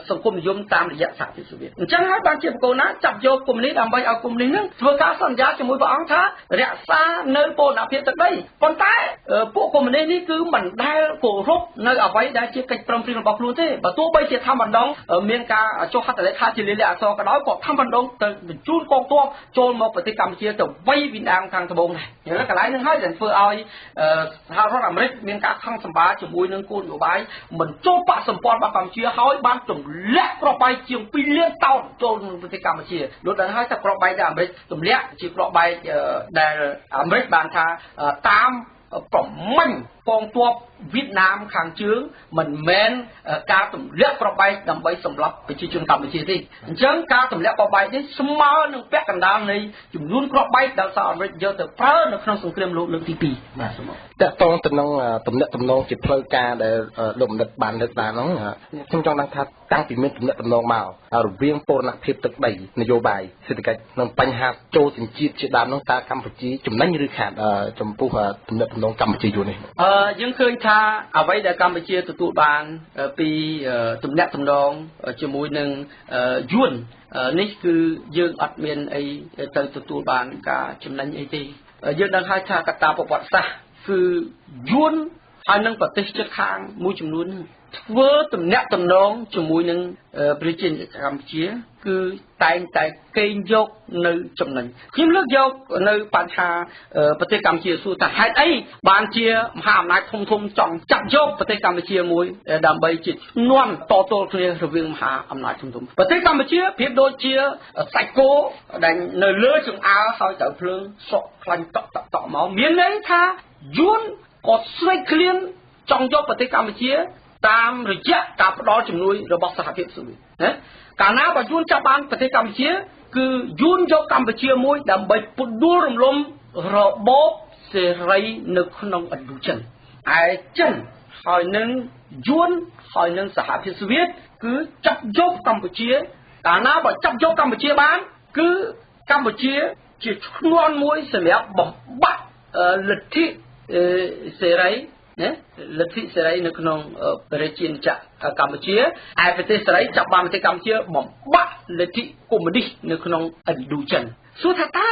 Speaker 7: សង្គមនិយមតាមរយៈសហភាពសូវៀតអញ្ចឹងហើយបានជាបកូនណាចាប់យកកុម្មុយនីសដើម្បីឲ្យកុម្មុយនីសនឹងធ្វើការសន្យាជាមួយព្រះអង្គថារក្សានៅបូរណភាពទឹកដីប៉ុន្តែពួកកុម្មុយនីសនេះគឺមិនដែលគោរពនៅអ្វីដែលជាកិច្ចព្រមព្រៀងរបស់ខ្លួនទេបើទោះបីជាធម្មដងមានការចុះហត្ថលេខាជាលាយលក្ខណ៍អក្សរក៏ដោយក៏ធម្មដងទៅបញ្ជូនកងទ័ពចូលមកប្រទេសកម្ពុជាទៅវាយវៀតណាមខាងត្បូងដែរកន្លែងហ្នឹងហើយដែលធ្វើឲ្យសហរដ្ឋអាមេរិកមានការខឹងសម្បាជាមួយនឹងគោលនយោបាយមិនចូលបកសម្ព័ន្ធរបស់កម្ពុជាហើយបានទម្លាក់គ្រាប់បែកជាង2លានតោនចូលក្នុងប្រទេសកម្ពុជាលោកដឹងហើយថាគ្រាប់បែកដែលអាមេរិកទម្លាក់ជាគ្រាប់បែកដែលអាមេរិកបានថាតាមប្រមាញ់កងទ័ពវៀតណាមខាងជើងមិនមែនការទម្លាក់គ្រាប់បែកដើម្បីសម្លាប់ប្រជាជនកម្ពុជាទេអញ្ចឹងការទម្លាក់គ្រាប់បែកនេះស្មើនឹងពាក់កណ្ដាលនៃចំនួនគ្រាប់បែកដែលសហរដ្ឋអាមេរិកយកទៅប្រើនៅក្នុងសង្គ្រាមលោកលើកទី2បាទសូម
Speaker 5: តកតងទៅនឹងទំនាក់ទំនងជាផ្លូវការដែលលោកបណ្ឌិតបានលើកឡើងហ្នឹងខ្ញុំចង់ដឹងថាតាំងពីមានទំនាក់ទំនងមករវាងបូរណភាពទឹកដីនយោបាយសេដ្ឋកិច្ចនិងបញ្ហាចូលសញ្ជាតិជាដើមនោះតើកម្ពុជាចំណេញឬខាតចំពោះទំនាក់ទំនងកម្ពុជាយួននេះ
Speaker 7: យើងឃើញថាអ្វីដែលកម្ពុជាទទួលបានពីទំនាក់ទំនងជាមួយនឹងយួននេះគឺយើងអត់មានអីទៅទទួលបានការចំណេញអីទេយើងដឹងហើយថាកត្តាប្រវត្តិសាស្ត្រគឺយួនហើយនឹងប្រទេសជិតខាងមួយចំនួនធ្វើទំនាក់ទំនងជាមួយនឹងប្រជាជនកម្ពុជាគឺតែងតែកេងយកនៅចំណេញខ្ញុំលើកយកនៅបញ្ហាប្រទេសកម្ពុជាសួរថាហេតុអីបានជាមហាអំណាចធំធំចង់ចាប់យកប្រទេសកម្ពុជាមួយដើម្បីជាឈ្នាន់តទល់គ្នារវាងមហាអំណាចធំធំប្រទេសកម្ពុជាប្រៀបដូចជាសាច់គោដែលនៅលើចង្អើរហើយត្រូវភ្លើងសក់ខ្លាញ់តក់តក់តក់មកមានន័យថាយួនក៏ស្រេកឃ្លានចង់យកប្រទេសកម្ពុជាតាមរយៈការផ្ដល់ជំនួយរបស់សហភាពសូវៀតណាកាលណាបើយួនចាប់បានប្រទេសកម្ពុជាគឺយួនយកកម្ពុជាមួយដើម្បីផ្ដួលរំលំរបបសេរីនៅក្នុងឥណ្ឌូចិនឯចិនហើយនឹងយួនហើយនឹងសហភាពសូវៀតគឺចាប់យកកម្ពុជាកាលណាបើចាប់យកកម្ពុជាបានគឺកម្ពុជាជាឈ្នាន់មួយសម្រាប់បំបាក់លទ្ធិសេរីណាលទ្ធិសេរីនៅក្នុងប្រជាណាចក្រកម្ពុជាឯប្រទេសសេរីចាប់បានប្រទេសកម្ពុជាបំបាក់លទ្ធិកុម្មុយនីសនៅក្នុងឥណ្ឌូចិនសួរថាតើ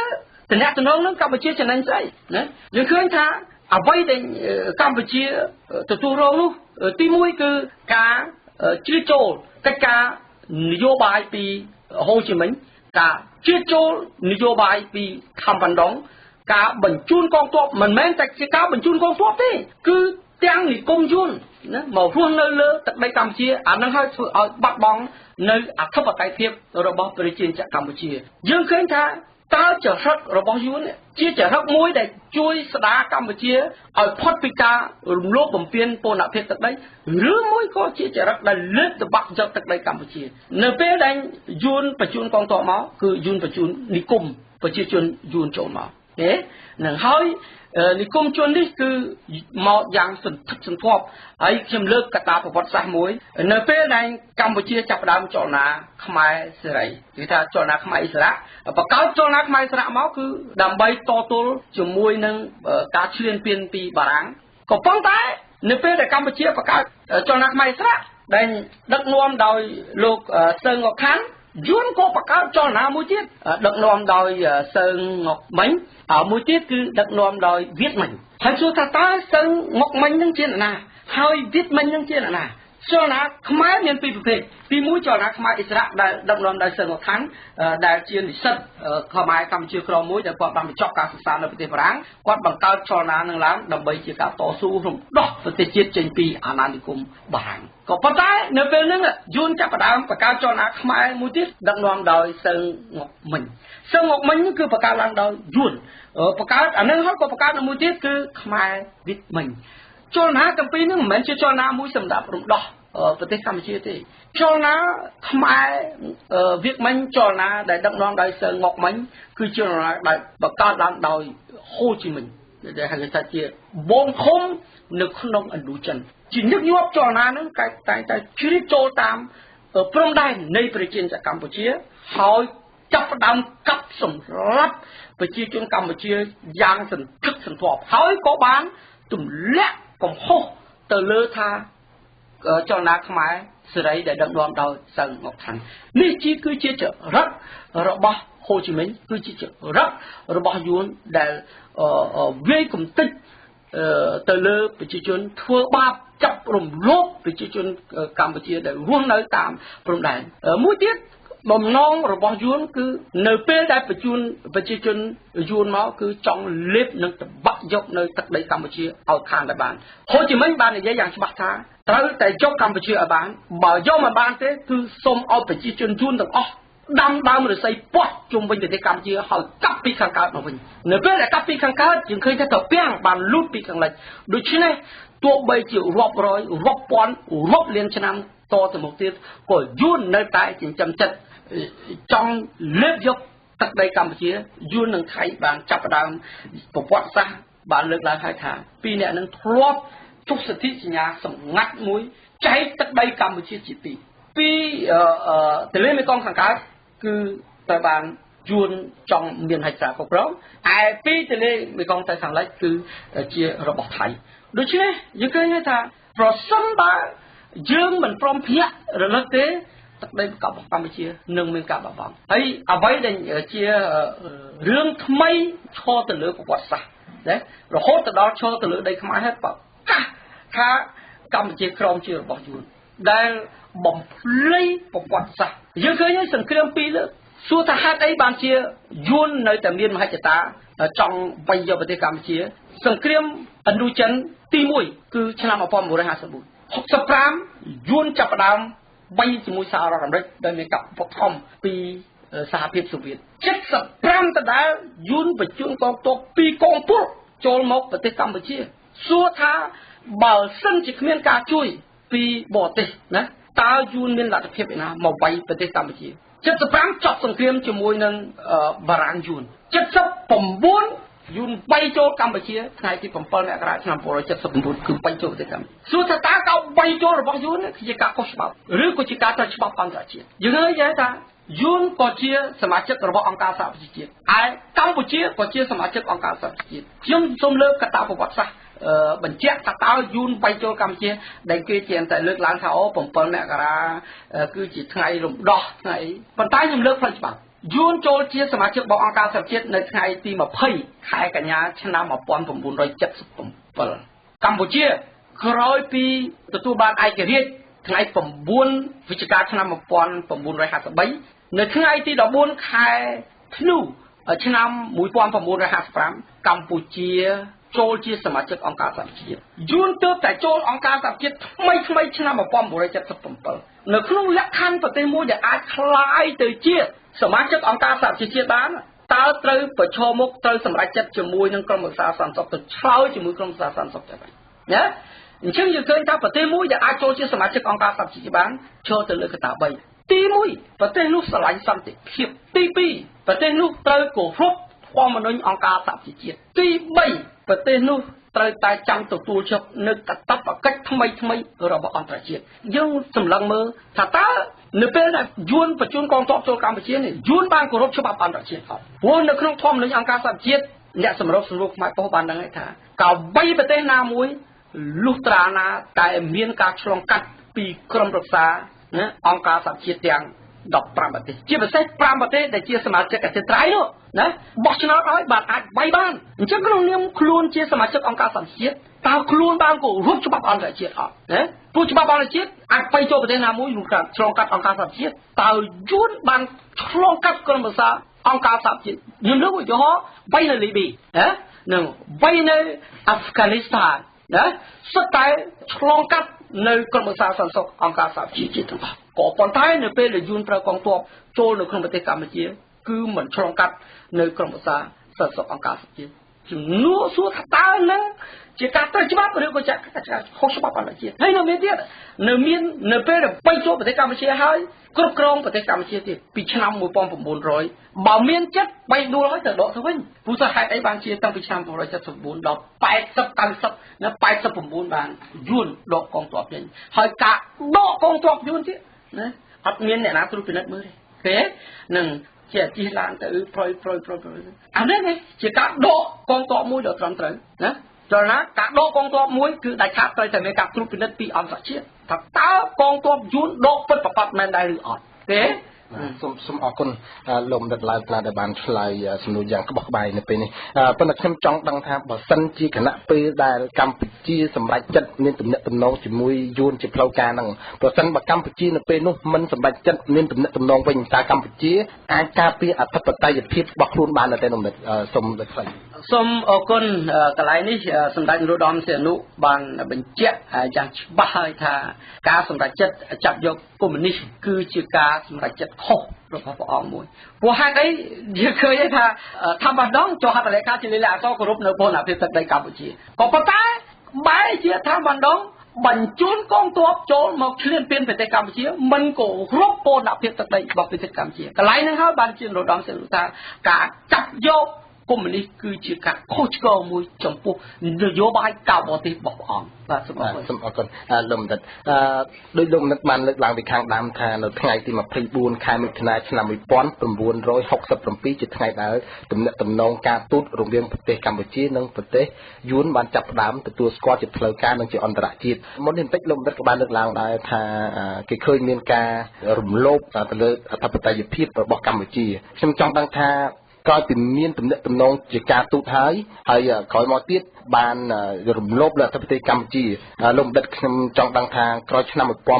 Speaker 7: ទំនាក់ទំនងនឹងកម្ពុជាចំណេញស្អីណាយើងឃើញថាអ្វីដែលកម្ពុជាទទួលរងនោះទីមួយគឺការជ្រៀតចូលកិច្ចការនយោបាយពីហូជីមិញការជ្រៀតចូលនយោបាយពីខំបណ្ដងការបញ្ជូនកងទ័ពមិនមែនតែជាការបញ្ជូនកងទ័ពទេគឺទាំងនិគមយួនណាមករស់នៅលើទឹកដីកម្ពុជាអានឹងហើយធ្វើឲ្យបាត់បង់នៅអធិបតេយ្យភាពរបស់ប្រជាជាតិកម្ពុជាយើងឃើញថាតើចរិតរបស់យួនជាចរិតមួយដែលជួយស្ដារកម្ពុជាឲ្យផុតពីការរំលោភបំពានបូរណភាពទឹកដីឬមួយក៏ជាចរិតដែលលើកតបាក់យកទឹកដីកម្ពុជានៅពេលដែលយួនបញ្ជូនកងទ័ពមកគឺយួនបញ្ជូននិគមប្រជាជនយួនចូលមកទេនឹងហើយនិគមជននេះគឺមកយ៉ាងសន្ធឹកសន្ធាប់ហើយខ្ញុំលើកកត្តាប្រវត្តិសាស្ត្រមួយនៅពេលដែលកម្ពុជាចាប់ផ្ដើមចលនាខ្មែរសេរីគឺថាចលនាខ្មែរឥស្សរៈបង្កើតចលនាខ្មែរឥស្សរៈមកគឺដើម្បីតទល់ជាមួយនឹងការឈ្លានពានពីបារាំងក៏ប៉ុន្តែនៅពេលដែលកម្ពុជាបង្កើតចលនាខ្មែរឥស្សរៈដែលដឹកនាំដោយលោកសឺងងកខាន់យួនក៏បង្កើតចលនាមួយទៀតដឹកនាំដោយសឺងងកមិញមួយទៀតគឺដឹកនាំដោយវៀតមិញហើយសួរថាតើសឺងងកមិញនឹងជាអ្នកណាហើយវៀតមិញនឹងជាអ្នកណាចលនាខ្មែរមានពីរប្រភេទទីមួយចលនាខ្មែរឥស្សរៈដែលដឹកនាំដោយសឺងងកខាន់ដែលជានិស្សិតខ្មែរកម្ពុជាក្រមមួយដែលគាត់បានបញ្ចប់ការសិក្សានៅប្រទេសបារាំងគាត់បង្កើតចលនានឹងឡើងដើម្បីជាការតស៊ូរំដោះប្រទេសជាតិចេញពីអាណានិគមបារាំងក៏ប៉ុន្តែនៅពេលហ្នឹងយួនចាប់ផ្ដើមបង្កើតចលនាខ្មែរមួយទៀតដឹកនាំដោយសឺងងកមិញសឺងងកមិញគឺបង្កើតឡើងដោយយួនបង្កើតអានឹងហើយក៏បង្កើតមួយទៀតគឺខ្មែរវៀតមិញចលនាទាំងពីរហ្នឹងមិនមែនជាចលនាមួយសម្រាប់រំដោះប្រទេសកម្ពុជាទេចលនាខ្មែរវៀតមិញចលនាដែលដឹកនាំដោយសឺងងកមិញគឺជាចលនាដែលបង្កើតឡើងដោយហូជីមិញដែលហៅថាជាបងធំនៅក្នុងឥណ្ឌូចិន ជាញឹកញាប់ចលនាហ្នឹងតែតែជ្រៀតចូលតាមព្រំដែននៃប្រជាជាតិកម្ពុជាហើយចាប់ផ្ដើមកាប់សម្លាប់ប្រជាជនកម្ពុជាយ៉ាងសន្ធឹកសន្ធាប់ហើយក៏បានទម្លាក់កំហុសទៅលើថាចលនាខ្មែរសេរីដែលដឹកនាំដោយសៅងុកថាន់នេះគឺជាចរិតរបស់ហូជីមិញគឺជាចរិតរបស់យួនដែលវាយកំទេចទៅលើប្រជាជនធ្វើបាបចាប់រំលោភប្រជាជនកម្ពុជាដែលរស់នៅតាមព្រំដែនមួយទៀតបំណងរបស់យួនគឺនៅពេលដែលប្រជាជនយួនមកគឺចង់លេបនិងតបាក់យកនៅទឹកដីកម្ពុជាឲ្យខានតែបានហូជីមិញបាននិយាយយ៉ាងច្បាស់ថាត្រូវតែយកកម្ពុជាឲ្យបានបើយកមិនបានទេគឺសូមឲ្យប្រជាជនយួនទាំងអស់ដាំដើមឫស្សីពាស់ជុំវិញប្រទេសកម្ពុជាហើយកាប់ពីខាងកើតមកវិញនៅពេលដែលកាប់ពីខាងកើតយើងឃើញថាត្រពាំងបានលូតពីខាងលិចដូច្នេះទោះបីជារាប់រយរាប់ពាន់រាប់លានឆ្នាំតទៅមុខទៀតក៏យួននៅតែចិញ្ចឹមចិត្តចង់លេបយកទឹកដីកម្ពុជាយួននិងថៃបានចាប់ផ្ដើមប្រវត្តិសាស្ត្របានលើកឡើងហើយថាពីរអ្នកនឹងធ្លាប់ចុះសន្ធិសញ្ញាសម្ងាត់មួយចែកទឹកដីកម្ពុជាជាពីរពីទន្លេមេគង្គខាងកើតគឺត្រូវបានយួនចង់មានហិច្ឆាគ្រប់គ្រងឯពីទន្លេមេគង្គទៅខាងលិចគឺជារបស់ថៃដូច្នេះយើងឃើញថាប្រសិនបើយើងមិនព្រមភ្ញាក់រលឹកទេទឹកដីរបស់កម្ពុជានឹងមានការបាត់បង់ហើយអ្វីដែលជារឿងថ្មីឈរទៅលើប្រវត្តិសាស្ត្រណារហូតទៅដល់ឈរទៅលើដីខ្មែរហើយប្រកាសថាកម្ពុជាក្រោមជារបស់យួនដែលបំភ្លៃប្រវត្តិសាស្ត្រយើងឃើញហើយសង្គ្រាមពីរលើកសួរថាហេតុអីបានជាយួននៅតែមានមហិច្ឆតាចង់វាយយកប្រទេសកម្ពុជាសង្គ្រាមឥណ្ឌូចិនទី1គឺឆ្នាំ1954 65យួនចាប់ផ្ដើមវាយជាមួយសហរដ្ឋអាមេរិកដែលមានការឧបត្ថម្ភពីសហភាពសូវៀត75ដដែលយួនបញ្ជូនកងទ័ពពីរកងពលចូលមកប្រទេសកម្ពុជាសួរថាបើសិនជាគ្មានការជួយពីបរទេសណាតើយួនមានលទ្ធភាពឯណាមកវាយប្រទេសកម្ពុជា75ចប់សង្គ្រាមជាមួយនឹងបារាំងយួន79យួនវាយចូលកម្ពុជាថ្ងៃទី7មករាឆ្នាំ1979គឺវាយចូលប្រទេសកម្ពុជាសួរថាតើការវាយចូលរបស់យួនគឺជាការខុសច្បាប់ឬក៏ជាការត្រូវច្បាប់អន្តរជាតិយើងឃើញថាយួនក៏ជាសមាជិករបស់អង្គការសហប្រជាជាតិឯកម្ពុជាក៏ជាសមាជិកអង្គការសហប្រជាជាតិខ្ញុំសូមលើកកត្តាប្រវត្តិសាស្ត្របញ្ជាក់ថាតើយួនវាយចូលកម្ពុជាដែលគេជាតែលើកឡើងថាអូ7មករាគឺជាថ្ងៃរំដោះថ្ងៃប៉ុន្តែខ្ញុំលើកផ្លូវច្បាប់យួនចូលជាសមាជិករបស់អង្គការសហប្រជាជាតិនៅថ្ងៃទី20ខែកញ្ញាឆ្នាំ1977កម្ពុជាក្រោយពីទទួលបានឯករាជ្យថ្ងៃ9វិច្ឆិកាឆ្នាំ1953នៅថ្ងៃទី14ខែធ្នូឆ្នាំ1955កម្ពុជាចូលជាសមាជិកអង្គការសហប្រជាជាតិយួនទើបតែចូលអង្គការសហប្រជាជាតិថ្មីថ្មីឆ្នាំ1977នៅក្នុងលក្ខខណ្ឌប្រទេសមួយដែលអាចក្លាយទៅជាសមាជិកអង្គការសហប្រជាជាតិបានតើត្រូវប្រឈមមុខត្រូវសម្រេចចិត្តជាមួយនឹងក្រុមប្រឹក្សាសន្តិសុខទៅឆ្លើយជាមួយក្រុមប្រឹក្សាសន្តិសុខទៅណាអញ្ចឹងយើងឃើញថាប្រទេសមួយដែលអាចចូលជាសមាជិកអង្គការសហប្រជាជាតិបានចូលទៅលើកត្តា3ទី1ប្រទេសនោះស្រឡាញ់សន្តិភាពទី2ប្រទេសនោះត្រូវគោរពធម្មនុញ្ញអង្គការសហប្រជាជាតិទី3ប្រទេសនោះត្រូវតែចាំទទួលយកនៅកាតព្វកិច្ចថ្មីថ្មីរបស់អន្តរជាតិយើងសម្លឹងមើលថាតើនៅពេលដែលយួនបញ្ជូនកងទ័ពចូលកម្ពុជានេះយួនបានគោរពច្បាប់អន្តរជាតិអត់ព្រោះនៅក្នុងធម្មនុញ្ញអង្គការសហប្រជាជាតិអ្នកសម្របសម្រួលខ្មែរប៉ុស្តិ៍បានដឹងថាកៅបីប្រទេសណាមួយលុះត្រាណាតែមានការឆ្លងកាត់ពីក្រុមប្រឹក្សាណាអង្គការសហប្រជាជាតិទាំង15ប្រទេសជាពិសេស5ប្រទេសដែលជាសមាជិកអចិន្ត្រៃយ៍នោះណាបោះឆ្នោតឲ្យបានអាចវាយបានអញ្ចឹងក្នុងនាមខ្លួនជាសមាជិកអង្គការសហប្រជាជាតិតើខ្លួនបានគោរពច្បាប់អន្តរជាតិអត់ណាព្រោះច្បាប់អន្តរជាតិអាចទៅចូលប្រទេសណាមួយក្នុងការឆ្លងកាត់អង្គការសហប្រជាជាតិតើយួនបានឆ្លងកាត់ក្រុមប្រឹក្សាអង្គការសហប្រជាជាតិខ្ញុំលើកឧទាហរណ៍វាយនៅលីប៊ីណានិងវាយនៅអាហ្វហ្គានីស្ថានណាសុទ្ធតែឆ្លងកាត់នៅក្រុមប្រឹក្សាសន្តិសុខអង្គការសហប្រជាជាតិទាំងអស់ក៏ប៉ុន្តែនៅពេលដែលយួនប្រើកងទ័ពចូលនៅក្នុងប្រទេសកម្ពុជាគឺមិនឆ្លងកាត់នៅក្រុមប្រឹក្សាសន្តិសុខអង្គការសហប្រជាជាតិជំនួសសួរថាតើនឹង ជាការត្រូវច្បាប់ឬក៏ជាខុសច្បាប់អន្តរជាតិហើយនៅមានទៀតនៅមាននៅពេលដែលបីចូលប្រទេសកម្ពុជាហើយគ្រប់គ្រងប្រទេសកម្ពុជាទៀតពីឆ្នាំ1900បើមានចិត្តបីដួលហើយទៅដកទៅវិញព្រោះថាហេតុអីបានជាតាំងពីឆ្នាំ1974ដល់80 90នៅ89បានយួនដកកងទ័ពចេញហើយការដកកងទ័ពយួនទៀតណាអត់មានអ្នកណាត្រួតពិនិត្យមើលទេនឹងជាជិះឡានទៅប្រុយប្រុយប្រុយអានេះជាការដកកងទ័ពមួយដ៏ត្រឹមត្រូវណាចលនាការដកកងទ័ពមួយគឺដាច់ខាតត្រូវតែមានការត្រួតពិនិត្យពីអន្តរជាតិថាតើកងទ័ពយួនដកពិតប្រាកដមែនដែរឬអត់ទេ
Speaker 5: សូមអរគុណលោកបណ្ឌិតឡៅណាដែលបានឆ្លើយសំណួរយ៉ាងក្បោះក្បាយនៅពេលនេះប៉ុន្តែខ្ញុំចង់ដឹងថាបើសិនជាគណៈពេលដែលកម្ពុជាសម្រេចចិត្តមានទំនាក់ទំនងជាមួយយួនជាផ្លូវការហ្នឹងប្រសិនបើកម្ពុជានៅពេលនោះមិនសម្រេចចិត្តមានទំនាក់ទំនងវិញតើកម្ពុជាអាចការពារអធិបតេយ្យភាពរបស់ខ្លួនបានទេលោកបណ្ឌិតសូមលើកឡើង
Speaker 7: សូមអរគុណកន្លែងនេះសម្ដេចនរោត្តមសីហនុបានបញ្ជាក់យ៉ាងច្បាស់ហើយថាការសម្រេចចិត្តចាប់យកកុម្មុយនីសគឺជាការសម្រេចចិត្តខុសរបស់ព្រះអង្គមួយព្រោះហេតុអីយើងឃើញថាធម្មដងចុះហត្ថលេខាជាលិលាអក្សរគោរពនៅបូរណភាពទឹកដីកម្ពុជាក៏ប៉ុន្តែបែរជាធម្មដងបញ្ជូនកងទ័ពចូលមកឈ្លានពានប្រទេសកម្ពុជាមិនគោរពបូរណភាពទឹកដីរបស់ប្រទេសកម្ពុជាកន្លែងហ្នឹងហើយបានជានរោត្តមសីហនុថាការចាប់យកកុម្មុយនីសគឺជាការខុសឆ្គងមួយចំពោះនយោបាយការបរទេសរបស់ព្រះអង្គបាទសូមអរគុណ
Speaker 5: សូមអរគុណលោកបណ្ឌិតដោយលោកបណ្ឌិតបានលើកឡើងពីខាងដើមថានៅថ្ងៃទី24ខែមិថុនាឆ្នាំ1967ជាថ្ងៃដែលទំនាក់ទំនងការទូតរវាងប្រទេសកម្ពុជានិងប្រទេសយួនបានចាប់ផ្ដើមទទួលស្គាល់ជាផ្លូវការនិងជាអន្តរជាតិមុននេះបន្តិចលោកបណ្ឌិតក៏បានលើកឡើងដែរថាគេឃើញមានការរំលោភទៅលើអធិបតេយ្យភាពរបស់កម្ពុជាខ្ញុំចង់ដឹងថាក្រោយពីមានទំនាក់ទំនងជាការទូតហើយក្រោយមកទៀតបានរំលោភលើអធិបតេយ្យកម្ពុជាលោកបណ្ឌិតខ្ញុំចង់ដឹងថាក្រោយឆ្នាំ1979ក្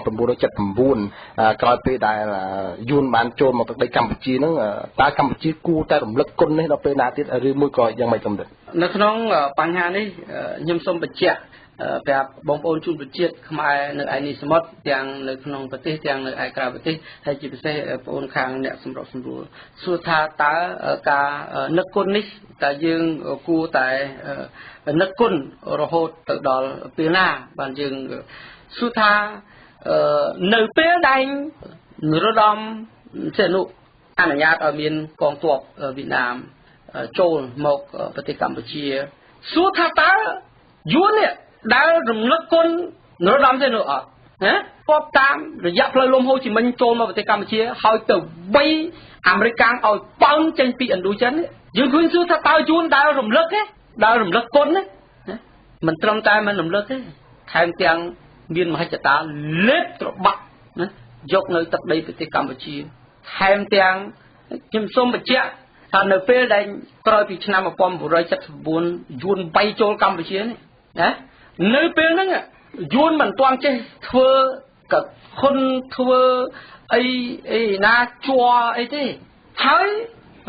Speaker 5: រោយពេលដែលយួនបានចូលមកទឹកដីកម្ពុជាហ្នឹងតើកម្ពុជាគួរតែរំលឹកគុណនេះដល់ពេលណាទៀតឬមួយក៏យ៉ាងម៉េចលោកបណ្ឌិត
Speaker 7: នៅក្នុងបញ្ហានេះខ្ញុំសូមបញ្ជាក់ប្រាប់បងប្អូនជនជាតិខ្មែរនៅឯនេះសមុទ្រទាំងនៅក្នុងប្រទេសទាំងនៅឯក្រៅប្រទេសហើយជាពិសេសបងប្អូនខាងអ្នកសម្របសម្រួលសួរថាតើការនឹកគុណនេះតើយើងគួរតែនឹកគុណរហូតទៅដល់ពេលណាបានយើងសួរថានៅពេលដែលនរោត្តមសីហនុអនុញ្ញាតឲ្យមានកងទ័ពវៀតណាមចូលមកប្រទេសកម្ពុជាសួរថាតើយួននេះដែលរំលឹកគុណនរោត្តមសីហនុអត់ណាពបតាមរយៈផ្លូវលំហូជីមិញចូលមកប្រទេសកម្ពុជាហើយទៅវៃអាមេរិកឲ្យប៉ោងចេញពីឥណ្ឌូចិនយើងឃើញសួរថាតើយួនដែលរំលឹកទេដែលរំលឹកគុណណាមិនត្រឹមតែមិនរំលឹកទេថែមទាំងមានមហិច្ឆតាលេបត្របាក់ណាយកនៅទឹកដីប្រទេសកម្ពុជាថែមទាំងខ្ញុំសូមបញ្ជាក់ថានៅពេលដែលក្រោយពីឆ្នាំ1979យួនបីចូលកម្ពុជានេះណានៅពេលហ្នឹងយួនមិនទាន់ចេះធ្វើកខុនធ្វើអីអីណាជ័រអីទេហើយ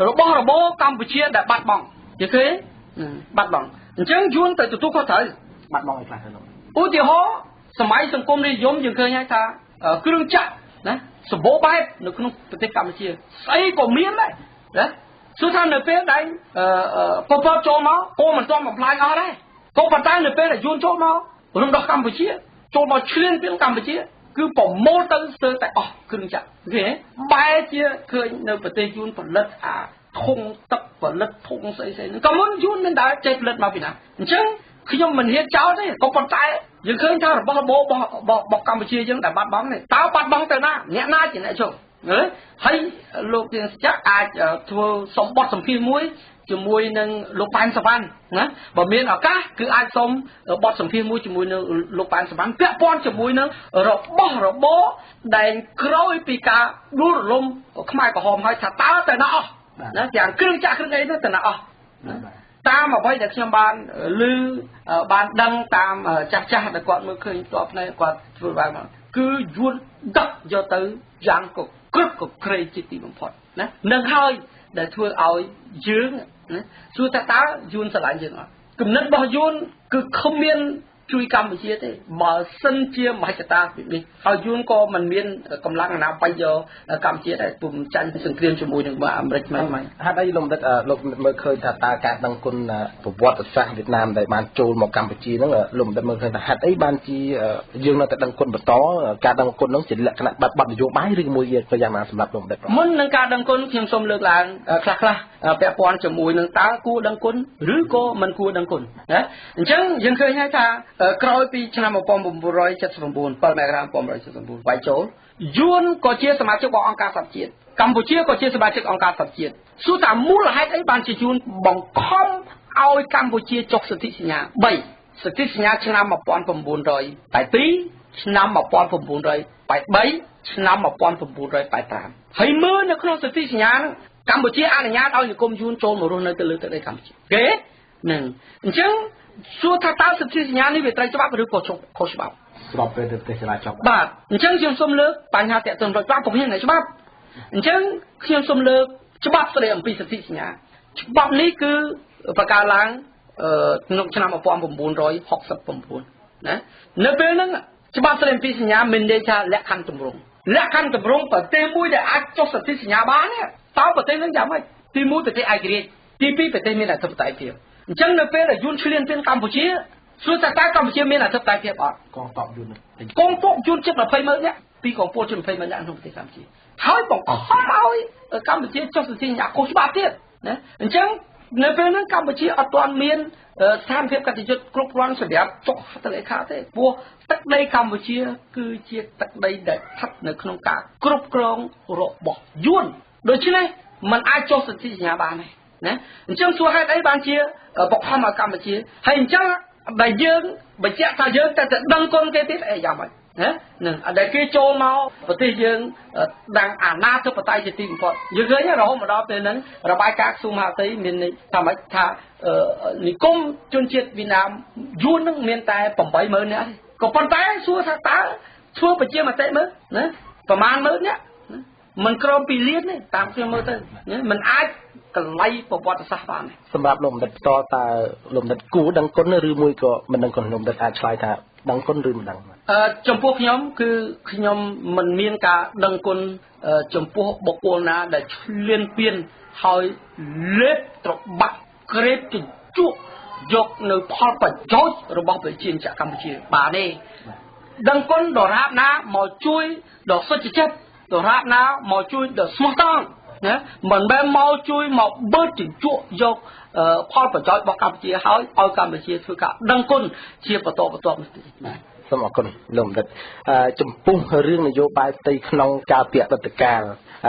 Speaker 7: របស់របរកម្ពុជាដែលបាត់បង់យល់ទេបាត់បង់អញ្ចឹងយួនទៅទទួលខុសត្រូវ
Speaker 5: បាត់បង់អីខ្លះទៅលោក
Speaker 7: ឧទាហរណ៍សម័យសង្គមនិយមយើងឃើញហើយថាគ្រឿងចក្រណាសម្បូរបែបនៅក្នុងប្រទេសកម្ពុជាស្អីក៏មានដែរណាសួរថានៅពេលដែលប៉ុលពតចូលមកក៏មិនទាន់បំផ្លាញអស់ដែរក៏ប៉ុន្តែនៅពេលដែលយួនចូលមករំដោះកម្ពុជាចូលមកឈ្លានពានកម្ពុជាគឺប្រមូលទៅស្ទើរតែអស់គ្រឿងចក្រគេបែរជាឃើញនៅប្រទេសយួនផលិតអាធុងទឹកផលិតធុងស្អីស្អីហ្នឹងក៏មុនយួនមិនដែលចេះផលិតមកពីណាអញ្ចឹងខ្ញុំមិនហ៊ានចោលទេក៏ប៉ុន្តែយើងឃើញថារបស់របររបស់កម្ពុជាយើងដែលបាត់បង់នេះតើបាត់បង់ទៅណាអ្នកណាជាអ្នកជោគហើយលោកទៀងសច្ចៈអាចធ្វើសម្បត្តិសម្ភារមួយជាមួយនឹងលោកប៉ែនសវណ្ណណាបើមានឱកាសគឺអាចសុំបទសម្ភាសន៍មួយជាមួយនឹងលោកប៉ែនសវណ្ណពាក់ព័ន្ធជាមួយនឹងរបស់របរដែលក្រោយពីការដួលរលំខ្មែរក្រហមហើយថាតើទៅណាអស់ណាទាំងគ្រឿងចាក់គ្រឿងអីនោះទៅណាអស់តាមអ្វីដែលខ្ញុំបានឮបានដឹងតាមចាស់ចាស់ដែលគាត់មើលឃើញផ្ទាល់ភ្នែកគាត់ធ្វើបានមកគឺយួនដឹកយកទៅយ៉ាងកក្រឹបកក្រៃជាទីបំផុតណានឹងហើយដែលធ្វើឲ្យយើងណាសួរថាតើយួនស្រឡាញ់យើងអត់គំនិតរបស់យួនគឺគ្មាន ជួយកម្ពុជាទេបើសិនជាមហិច្ឆតាពីនេះហើយយួនក៏មិនមានកម្លាំងណាបាយយកកម្ពុជាដែរពុំចាញ់សង្គ្រាមជាមួយនឹងអាមេរិកមិន
Speaker 5: ហេតុអីលោកបណ្ឌិតលោកមើលឃើញថាតើការដឹងគុណប្រវត្តិសាស្ត្រវៀតណាមដែលបានចូលមកកម្ពុជាហ្នឹងលោកបណ្ឌិតមើលឃើញថាហេតុអីបានជាយើងនៅតែដឹងគុណបន្តការដឹងគុណហ្នឹងជាលក្ខណៈបាត់បទនយោបាយឬមួយក៏យ៉ាងណាសម្រាប់លោកបណ្ឌិត
Speaker 7: មុននឹងការដឹងគុណខ្ញុំសូមលើកឡើងខ្លះៗពាក់ព័ន្ធជាមួយនឹងតើគួរដឹងគុណឬក៏មិនគួរដឹងគុណណាអញ្ចឹងយើងឃើញហើយថាក្រោយពីឆ្នាំ1979 7មករា1979វាយចូលយួនក៏ជាសមាជិករបស់អង្គការសហជាតិកម្ពុជាក៏ជាសមាជិកអង្គការសហជាតិសួរថាមូលហេតុអីបានជាយួនបង្ខំឲ្យកម្ពុជាចុះសន្ធិសញ្ញា3សន្ធិសញ្ញាឆ្នាំ1982ឆ្នាំ1983ឆ្នាំ1985ហើយមើលនៅក្នុងសន្ធិសញ្ញាហ្នឹងកម្ពុជាអនុញ្ញាតឲ្យនិគមយួនចូលមករស់នៅទៅលើទឹកដីកម្ពុជាគេនឹងអញ្ចឹងសួរថាតើសន្ធិសញ្ញានេះវាត្រូវច្បាប់ឬក៏ខុសច្បាប់
Speaker 5: ស្របពេលទៅប្រទេសចរាចរណ៍
Speaker 7: បាទអញ្ចឹងខ្ញុំសូមលើកបញ្ហាទាក់ទងរដ្ឋច្បាប់ក៏មានតែច្បាប់អញ្ចឹងខ្ញុំសូមលើកច្បាប់ស្តីអំពីសន្ធិសញ្ញាច្បាប់នេះគឺបង្កើតឡើងក្នុងឆ្នាំ1969ណានៅពេលហ្នឹងច្បាប់ស្តីអំពីសញ្ញាមានន័យថាលក្ខខណ្ឌទម្រង់លក្ខខណ្ឌទម្រង់ប្រទេសមួយដែលអាចចុះសន្ធិសញ្ញាបានតើប្រទេសហ្នឹងយ៉ាងម៉េចទី1ប្រទេសឯករាជ្យទី2ប្រទេសមានអធិបតេយ្យភាពអញ្ចឹងនៅពេលដែលយួនឈ្លានពានកម្ពុជាសួរថាតើកម្ពុជាមានអធិបតេយ្យភាពអត់
Speaker 5: កងទ័ពយួន
Speaker 7: កងទ័ពយួនជិត20ម៉ឺននាក់ពីកងពលជិត20ម៉ឺននាក់ក្នុងប្រទេសកម្ពុជាហើយបង្ខំឲ្យកម្ពុជាចុះសន្ធិសញ្ញាខុសច្បាប់ទៀតណាអញ្ចឹងនៅពេលហ្នឹងកម្ពុជាអត់ទាន់មានស្ថានភាពកតិយុត្តគ្រប់គ្រាន់សម្រាប់ចុះហត្ថលេខាទេព្រោះទឹកដីកម្ពុជាគឺជាទឹកដីដែលស្ថិតនៅក្នុងការគ្រប់គ្រងរបស់យួនដូច្នេះมันអាចចុះសន្ធិសញ្ញាបានទេណាអញ្ចឹងសួរហេតុអីបានជាបង្ខំឲ្យកម្ពុជាហើយអញ្ចឹងដែលយើងបញ្ជាក់ថាយើងតែដឹងគុណគេទៀតអីយ៉ាងម៉េចណានឹងដែលគេចូលមកប្រទេសយើងដាំងអាណាធិបតេយ្យជាទីបំផុតយើងឃើញរហូតមកដល់ពេលហ្នឹងរបាយការណ៍ក្រសួងមហាផ្ទៃមានថាម៉េចថានិគមជនជាតិវៀតណាមយួនហ្នឹងមានតែ80000នាក់ក៏ប៉ុន្តែសួរថាតើធ្វើប្រជាមតិមើលណាប្រមាណម៉ឺននាក់មិនក្រោម2លានទេតាមខ្ញុំមើលទៅមិនអាចកលៃប្រវត្តិសាស្ត្របានទេ
Speaker 5: សម្រាប់លោកបណ្ឌិតផ្ទាល់តើលោកបណ្ឌិតគួរដឹងគុណឬមួយក៏មិនដឹងគុណលោកបណ្ឌិតអាចឆ្លើយថាដឹងគុណឬមិនដឹង
Speaker 7: ចំពោះខ្ញុំគឺខ្ញុំមិនមានការដឹងគុណចំពោះបុគ្គលណាដែលឈ្លានពានហើយលេបត្របាក់ក្រេបជញ្ជក់យកនៅផលប្រយោជន៍របស់ប្រជាជាតិកម្ពុជាបាទទេដឹងគុណដរាបណាមកជួយដល់សុចចិត្តដរាបណាមកជួយដល់ស្មោះត្រង់ណាមិនមែនមកជួយមកបឺតជញ្ជក់យកផលប្រយោជន៍របស់កម្ពុជាហើយឲ្យកម្ពុជាធ្វើការដឹងគុណជាបន្តបន្ទាប់នេះទេបាទ
Speaker 5: សូមអរគុណលោកបណ្ឌិតចំពោះរឿងនយោបាយផ្ទៃក្នុងកាលពីអតីតកាល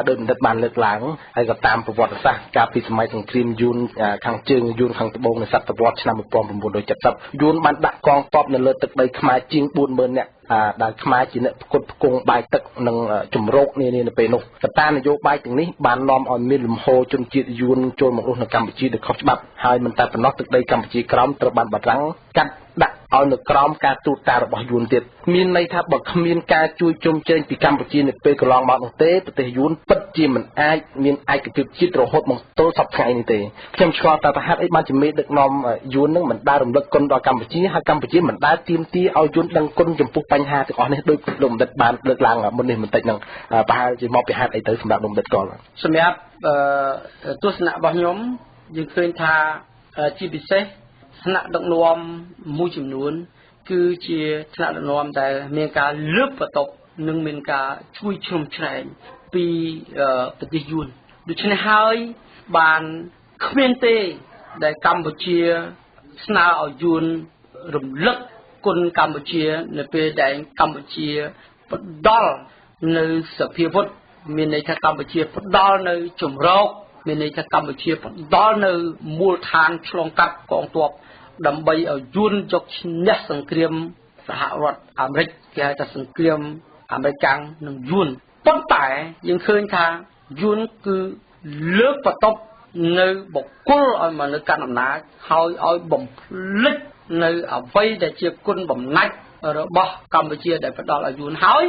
Speaker 5: ដោយបណ្ឌិតបានលើកឡើងហើយក៏តាមប្រវត្តិសាស្ត្រកាលពីសម័យសង្គ្រាមយួនខាងជើងយួនខាងត្បូងនៃសតវត្សឆ្នាំ1970យួនបានដាក់កងទ័ពនៅលើទឹកដីខ្មែរជាង40000នាក់ដែលខ្មែរជាអ្នកផ្គត់ផ្គង់បាយទឹកនិងជំរកនានានៅពេលនោះកត្តានយោបាយទាំងនេះបាននាំឲ្យមានលំហូរជនជាតិយួនចូលមករស់នៅកម្ពុជាដោយខុសច្បាប់ហើយមិនតែប៉ុណ្ណោះទឹកដីកម្ពុជាក្រោមត្រូវបានបារាំងកាត់ដាក់ឲ្យនៅក្រោមការត្រួតត្រារបស់យួនទៀតមានន័យថាបើគ្មានការជួយជ្រោមជ្រែងពីកម្ពុជានៅពេលកន្លងមកនោះទេប្រទេសយួនពិតជាមិនអាចមានឯកភាពជាតិរហូតមកទល់សប្តាហ៍ថ្ងៃនេះទេខ្ញុំឆ្ងល់តើហេតុអីបានជាមេដឹកនាំយួននឹងមិនដែលរំលឹកគុណដល់កម្ពុជាហើយកម្ពុជាមិនដែលទាមទារឲ្យយួនដឹងគុណចំពោះបញ្ហាទាំងអស់នេះដោយលោកបណ្ឌិតបានលើកឡើងមុននេះបន្តិចហ្នឹងប្រហែលជាមកពីហេតុអីទៅសម្រាប់លោកបណ្ឌិតកល
Speaker 7: សម្រាប់ទស្សនៈរបស់ខ្ញុំយើងឃើញថាជាពិសេសថ្នាក់ដឹកនាំមួយចំនួនគឺជាថ្នាក់ដឹកនាំដែលមានការលើកបន្តុបនិងមានការជួយជ្រោមជ្រែងពីប្រទេសយួនដូច្នេះហើយបានគ្មានទេដែលកម្ពុជាស្នើឲ្យយួនរំលឹកគុណកម្ពុជានៅពេលដែលកម្ពុជាផ្ដល់នៅសភាវុធមានន័យថាកម្ពុជាផ្ដល់នៅជំរកមានន័យថាកម្ពុជាផ្ដល់នៅមូលដ្ឋានឆ្លងកាត់កងទ័ពដើម្បីឲ្យយួនយកឈ្នះសង្គ្រាមសហរដ្ឋអាមេរិកគេហៅថាសង្គ្រាមអាមេរិកាំងនិងយួនប៉ុន្តែយើងឃើញថាយួនគឺលើកបន្តុបនៅបុគ្គលឲ្យមកនៅកាន់អំណាចហើយឲ្យបំភ្លេចនៅអ្វីដែលជាគុណបំណាច់របស់កម្ពុជាដែលផ្ដល់ឲ្យយួនហើយ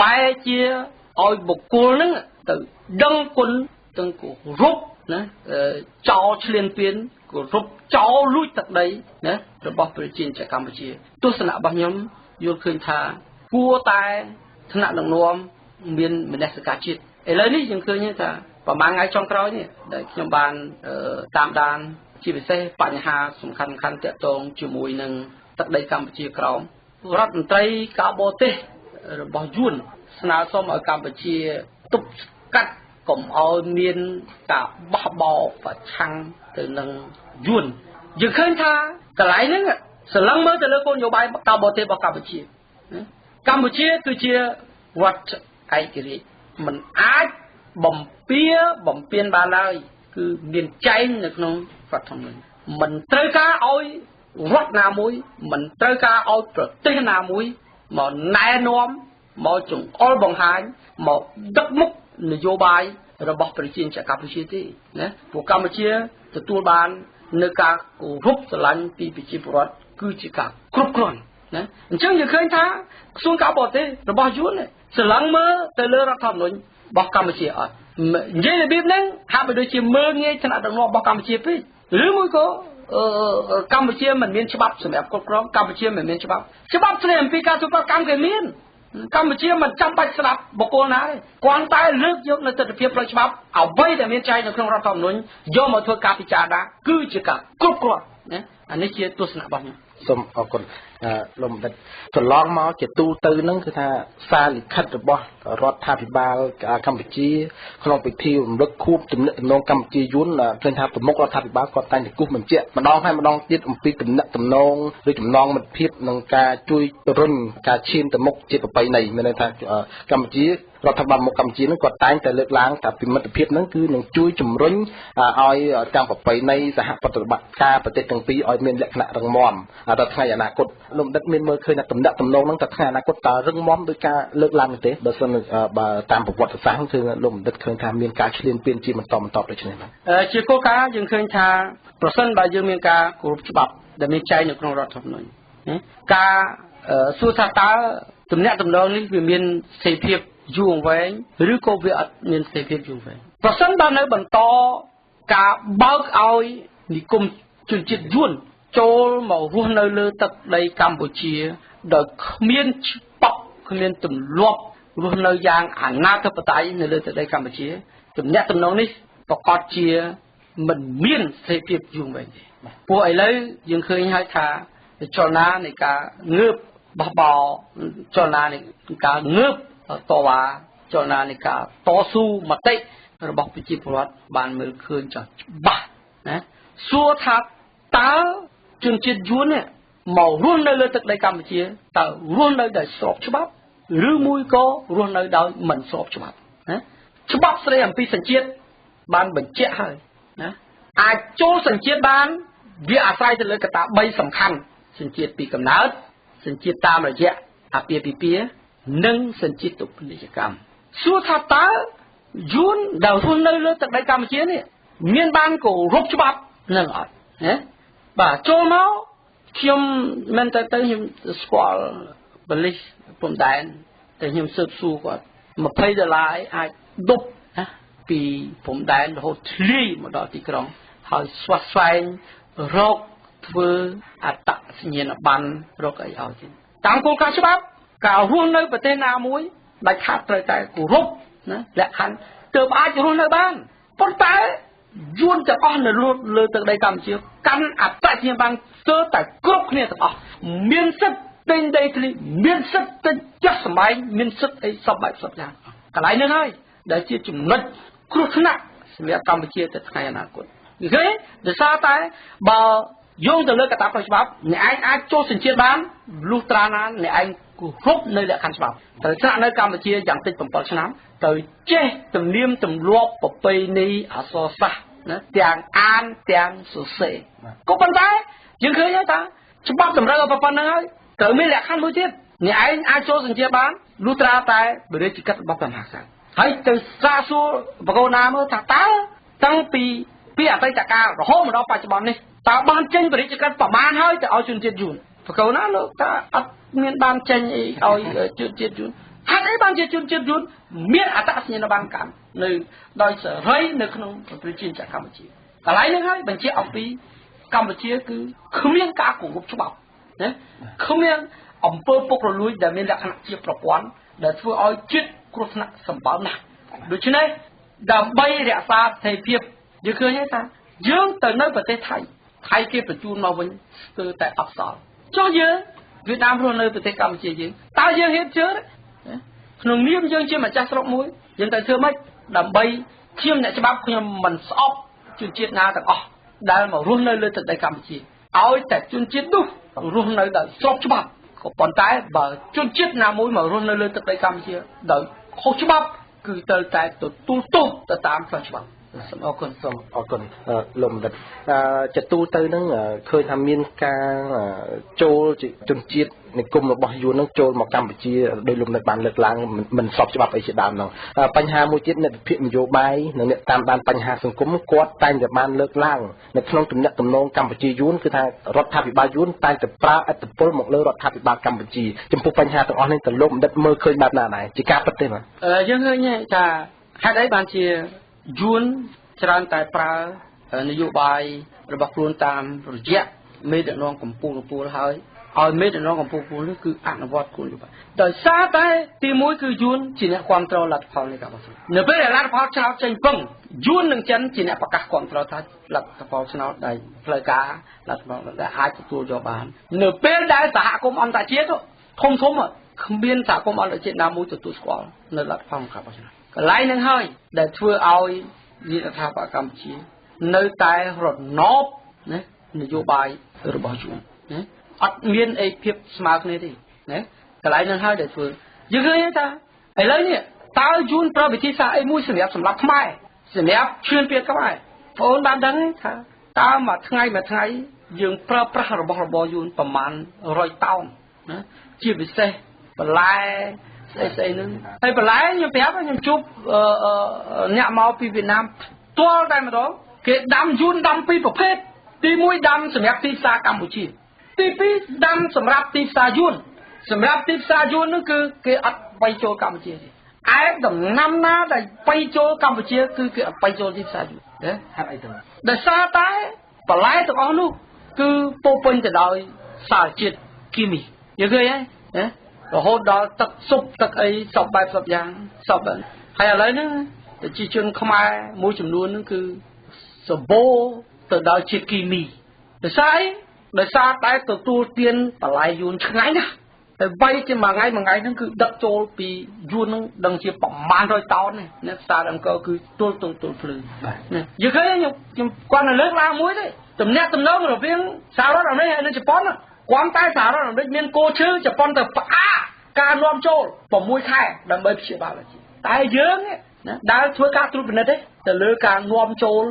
Speaker 7: បែរជាឲ្យបុគ្គលហ្នឹងទៅដឹងគុណ ទាំងគោរពណាចោលឈ្លានពានគោរពចោលលួចទឹកដីណារបស់ប្រជាជាតិកម្ពុជាទស្សនៈរបស់ខ្ញុំយល់ឃើញថាគួរតែថ្នាក់ដឹកនាំមានមនសិការជាតិឥឡូវនេះយើងឃើញថាប្រហែលថ្ងៃចុងក្រោយនេះដែលខ្ញុំបានតាមដានជាពិសេសបញ្ហាសំខាន់សំខាន់ទាក់ទងជាមួយនឹងទឹកដីកម្ពុជាក្រោមរដ្ឋមន្ត្រីការបរទេសរបស់យួនស្នើសុំឲ្យកម្ពុជាទប់ស្កាត់កុំឲ្យមានការបះបោរប្រឆាំងទៅនឹងយួនយើងឃើញថាកន្លែងហ្នឹងស្រឡឹងមើលទៅលើគោលនយោបាយការបរទេសរបស់កម្ពុជាកម្ពុជាគឺជារដ្ឋឯករាជ្យមិនអាចបំពានបានឡើយគឺមានចែងនៅក្នុងរដ្ឋធម្មនុញ្ញមិនត្រូវការឲ្យរដ្ឋណាមួយមិនត្រូវការឲ្យប្រទេសណាមួយមកណែនាំមកចង្អុលបង្ហាញមកដឹកមុខនយោបាយរបស់ប្រជាជាតិកម្ពុជាទេណាព្រោះកម្ពុជាទទួលបាននៅការគោរពស្រឡាញ់ពីប្រជាពលរដ្ឋគឺជាការគ្រប់គ្រាន់ណាអញ្ចឹងយើងឃើញថាក្រសួងការបរទេសរបស់យួនស្រឡឹងមើលទៅលើរដ្ឋធម្មនុញ្ញរបស់កម្ពុជាអត់និយាយរបៀបហ្នឹងហាក់បីដូចជាមើលងាយថ្នាក់ដឹកនាំរបស់កម្ពុជាពេកឬមួយក៏កម្ពុជាមិនមានច្បាប់សម្រាប់គ្រប់គ្រងកម្ពុជាមិនមានច្បាប់ស្ដីអំពីការធ្វើប្រកម្មគេមានកម្ពុជាមិនចាំបាច់ស្ដាប់បុគ្គលណាទេគ្រាន់តែលើកយកនៅទិដ្ឋភាពផ្លូវច្បាប់អ្វីដែលមានចែងនៅក្នុងរដ្ឋធម្មនុញ្ញយកមកធ្វើការពិចារណាគឺជាការគ្រប់គ្រាន់ណាអានេះជាទស្សនៈរបស់ខ្ញុំ
Speaker 5: សូមអរគុណលោកបណ្ឌិតកន្លងមកជាទូទៅហ្នឹងគឺថាសារលិខិតរបស់រដ្ឋាភិបាលកម្ពុជាក្នុងពិធីរំលឹកខួបទំនាក់ទំនងកម្ពុជាយួនឃើញថាប្រមុខរដ្ឋាភិបាលគាត់តែងតែគូសបញ្ជាក់ម្ដងហើយម្ដងទៀតអំពីទំនាក់ទំនងឬចំណងមិត្តភាពនិងការជួយរុញការឈានទៅមុខជាប្រពៃណីមានន័យថាកម្ពុជារដ្ឋាភិបាលមកកម្ពុជានឹងគាត់តែងតែលើកឡើងថាពីមិត្តភាពហ្នឹងគឺនឹងជួយជំរុញឲ្យទាំងប្រពៃណីសហប្រតិបត្តិការប្រទេសទាំងពីរឲ្យមានលក្ខណៈរឹងមាំដល់ថ្ងៃអនាគតលោកបណ្ឌិតមានមើលឃើញថាទំនាក់ទំនងហ្នឹងដល់ថ្ងៃអនាគតតើរឹងមាំដោយការលើកឡើងទេបើសិនបើតាមប្រវត្តិសាស្ត្រគឺលោកបណ្ឌិតឃើញថាមានការឈ្លានពានជាបន្តបន្ទាប់ដូចនេះបាទ
Speaker 7: ជាគោលការណ៍យើងឃើញថាប្រសិនបើយើងមានការគោរពច្បាប់ដែលមានចែងនៅក្នុងរដ្ឋធម្មនុញ្ញការសួរថាតើទំនាក់ទំនងនេះវាមានសេរីភាពយូរអង្វែងឬក៏វាអត់មានសេរីភាពយូរអង្វែងប្រសិនបើនៅបន្តការបើកឲ្យនិគមជនជាតិយួនចូលមករស់នៅលើទឹកដីកម្ពុជាដោយគ្មានច្បាប់គ្មានទម្លាប់រស់នៅយ៉ាងអនាធិបតេយ្យនៅលើទឹកដីកម្ពុជាទំនាក់ទំនងនេះប្រកាសជាមិនមានសេរីភាពយូរអង្វែងទេព្រោះឥឡូវយើងឃើញហើយថាចលនានៃការងើបបះបោរចលនានៃការងើបតវ៉ាចលនានៃការតស៊ូមតិរបស់ប្រជាពលរដ្ឋបានមើលឃើញចោះច្បាស់ណាសួរថាតើជនជាតិយួននេះមករស់នៅលើទឹកដីកម្ពុជាតើរស់នៅដោយស្របច្បាប់ឬមួយក៏រស់នៅដោយមិនស្របច្បាប់ណាច្បាប់ស្ដីអំពីសញ្ជាតិបានបញ្ជាក់ហើយណាអាចចូលសញ្ជាតិបានវាអាស្រ័យទៅលើកត្តា3សំខាន់សញ្ជាតិពីកំណើតសញ្ជាតិតាមរយៈអាពាហ៍ពិពាហ៍និងសញ្ជាតិពាណិជ្ជកម្មសួរថាតើយួនដែលរស់នៅលើទឹកដីកម្ពុជានេះមានបានគោរពច្បាប់នឹងអត់ណាបាទចូលមកខ្ញុំមិនទៅខ្ញុំស្គាល់បលិសព្រំដែនតែខ្ញុំស៊ើបសួរគាត់20ដុល្លារអាចដប់ណាពីព្រំដែនរហូតធ្លាយមកដល់ទីក្រុងហើយស្វាស្វែងរកធ្វើអត្តសញ្ញាណប័ណ្ណរកអីឲ្យទៀតតាមគោលការណ៍ច្បាប់ការរស់នៅប្រទេសណាមួយដាច់ខាតត្រូវតែគោរពណាលក្ខខណ្ឌទើបអាចរស់នៅបានប៉ុន្តែយួនទាំងអស់នៅលើទឹកដីកម្ពុជាកាន់អត្តសញ្ញាណប័ណ្ណស្ទើរតែគ្រប់គ្នាទាំងអស់មានសិទ្ធិទិញដីធ្លីមានសិទ្ធិទិញផ្ទះសម្បែងមានសិទ្ធិអីសពបែបសពយ៉ាងកន្លែងនេះហើយដែលជាចំណុចគ្រោះថ្នាក់សម្រាប់កម្ពុជាទៅថ្ងៃអនាគតគេដោយសារតែបើយោងទៅលើកត្តាផ្លូវច្បាប់អ្នកឯងអាចចូលសញ្ជាតិបានលុះត្រាណាអ្នកឯងគោរពនៅលក្ខខណ្ឌច្បាប់ត្រូវស្នាក់នៅកម្ពុជាយ៉ាងតិច7ឆ្នាំត្រូវចេះទំនៀមទម្លាប់ប្រពៃណីអក្សរសាស្ត្រណាទាំងអានទាំងសរសេរក៏ប៉ុន្តែយើងឃើញហើយថាច្បាប់តម្រូវឲ្យប៉ុណ្្នឹងហើយត្រូវមានលក្ខខណ្ឌមួយទៀតអ្នកឯងអាចចូលសញ្ជាតិបានលុះត្រាតែព្រះរាជកិច្ចរបស់ព្រះមហាក្សត្រហើយទៅសាកសួរបកូនណាមើលថាតើតាំងពីអតីតកាលរហូតមកដល់បច្ចុប្បន្ននេះតើបានចេញព្រះរាជកិច្ចប្រមាណហើយទៅឲ្យជនជាតិយួនបកូនណាលោកថាអត់មានបានចេញអីឲ្យជនជាតិយួនហេតុអី បានជាជនជាតិយួនមានអត្តសញ្ញាណប័ណ្ណកម្មនៅដោយសេរីនៅក្នុងប្រជាជាតិកម្ពុជាកន្លែងនេះហើយបញ្ជាក់អំពីកម្ពុជាគឺគ្មានការគោរពច្បាប់ណាគ្មានអំពើពុករលួយដែលមានលក្ខណៈជាប្រព័ន្ធដែលធ្វើឲ្យជាតិគ្រោះថ្នាក់សម្បើមណាស់ដូច្នេះដើម្បីរក្សាស្ថិរភាពយើងឃើញហើយថាយើងទៅនៅប្រទេសថៃថៃគេបញ្ជូនមកវិញស្ទើរតែអត់សល់ចុះយើងវៀតណាមរស់នៅប្រទេសកម្ពុជាយើងតើយើងហ៊ានជឿក្នុងនាមយើងជាម្ចាស់ស្រុកមួយយើងត្រូវធ្វើម៉េចដើម្បីខ្ញុំអ្នកច្បាប់ខ្ញុំមិនស្អប់ជនជាតិណាទាំងអស់ដែលមករស់នៅលើទឹកដីកម្ពុជាឲ្យតែជនជាតិនោះរស់នៅដោយស្របច្បាប់ក៏ប៉ុន្តែបើជនជាតិណាមួយមករស់នៅលើទឹកដីកម្ពុជាដោយខុសច្បាប់គឺត្រូវតែទទួលទោសទៅតាមផ្លូវច្បាប់សូមអរគុណ
Speaker 5: សូមអរគុណលោកបណ្ឌិតចទូទៅនឹងឃើញថាមានការចូលជនជាតិនិគមរបស់យួននឹងចូលមកកម្ពុជាដោយលោកបណ្ឌិតបានលើកឡើងមិនស្របច្បាប់អីជាដើមនោះបញ្ហាមួយទៀតអ្នកវិភាគនយោបាយនិងអ្នកតាមដានបញ្ហាសង្គមគាត់តែងតែបានលើកឡើងនៅក្នុងទំនាក់ទំនងកម្ពុជាយួនគឺថារដ្ឋាភិបាលយួនតែងតែប្រើឥទ្ធិពលមកលើរដ្ឋាភិបាលកម្ពុជាចំពោះបញ្ហាទាំងអស់នេះតើលោកបណ្ឌិតមើលឃើញបែបណាដែរជាការពិតទេបាទ
Speaker 7: យើងឃើញថាហេតុអីបានជាយួនច្រើនតែប្រើនយោបាយរបស់ខ្លួនតាមរយៈមេដឹកនាំកម្ពុជាហើយឲ្យមេដឹកនាំកម្ពុជានេះគឺអនុវត្តគោលនយោបាយដោយសារតែទីមួយគឺយួនជាអ្នកគ្រប់គ្រងលទ្ធផលនៃការបោះឆ្នោតនៅពេលដែលលទ្ធផលឆ្នោតចេញពឹងយួននិងចិនជាអ្នកប្រកាសគ្រប់គ្រងថាលទ្ធផលឆ្នោតដែលផ្លូវការលទ្ធផលដែលអាចទទួលយកបាននៅពេលដែលសហគមន៍អន្តរជាតិធំធំគ្មានសហគមន៍អន្តរជាតិណាមួយទទួលស្គាល់នៅលទ្ធផលការបោះឆ្នោតកន្លែងនឹងហើយដែលធ្វើឲ្យរដ្ឋាភិបាលកម្ពុជានៅតែរណបណានយោបាយរបស់យួនណាអត់មានអីភាពស្មើគ្នាទេណាកន្លែងនឹងហើយដែលធ្វើយើងឃើញថាឥឡូវនេះតើយួនប្រើវិធីសាស្ត្រអីមួយសម្រាប់សម្រាប់ខ្មែរសម្រាប់ឈឿនពៀតខ្មែរបងអូនបានដឹងថាតើមួយថ្ងៃមួយថ្ងៃយើងប្រើប្រាស់របស់របរយួនប្រមាណ100តោនណាជាពិសេសបន្លែស្អីស្អីហ្នឹងហើយបន្លែខ្ញុំប្រាប់ខ្ញុំជួបអ្នកមកពីវៀតណាមផ្ទាល់តែម្ដងគេដាំយួនដាំពីរប្រភេទទី1ដាំសម្រាប់ទីផ្សារកម្ពុជាទី2ដាំសម្រាប់ទីផ្សារយួនសម្រាប់ទីផ្សារយួននោះគឺគេអត់បីចូលកម្ពុជាទេឯដំណាំណាដែលបីចូលកម្ពុជាគឺគេអត់បីចូលទីផ្សារយួនទេ
Speaker 5: ហេតុអីទៅ
Speaker 7: ដោយសារតែបន្លែទាំងអស់នោះគឺពោពេញទៅដោយសារជាតិគីមីយល់ឃើញទេណារហូតដល់ទឹកស៊ុបទឹកអីសពបែបសពយ៉ាងសពហើយឥឡូវហ្នឹងប្រជាជនខ្មែរមួយចំនួនហ្នឹងគឺសម្បូរទៅដោយជាតិគីមីដោយសារអីដោយសារតែទទួលទានបន្លែយួនឆ្ងាញ់ណាស់តែបីជាមួយថ្ងៃមួយថ្ងៃហ្នឹងគឺដឹកចូលពីយួនហ្នឹងដឹងជាប្រមាណ100តោននេះនៅផ្សារអង្គរគឺទល់ភ្លឺណាយល់ឃើញខ្ញុំគាត់នៅលើកឡើងមួយទេទំនាក់ទំនងរវាងសហរដ្ឋអាមេរិកហើយនិងជប៉ុនគាត់តែសហរដ្ឋអាមេរិកមានគោឈើជប៉ុនទៅផ្អាកការនាំចូល6ខែដើម្បីព្យាបាលអាជីតែយើងណាដែលធ្វើការត្រួតពិនិត្យទេទៅលើការនាំចូល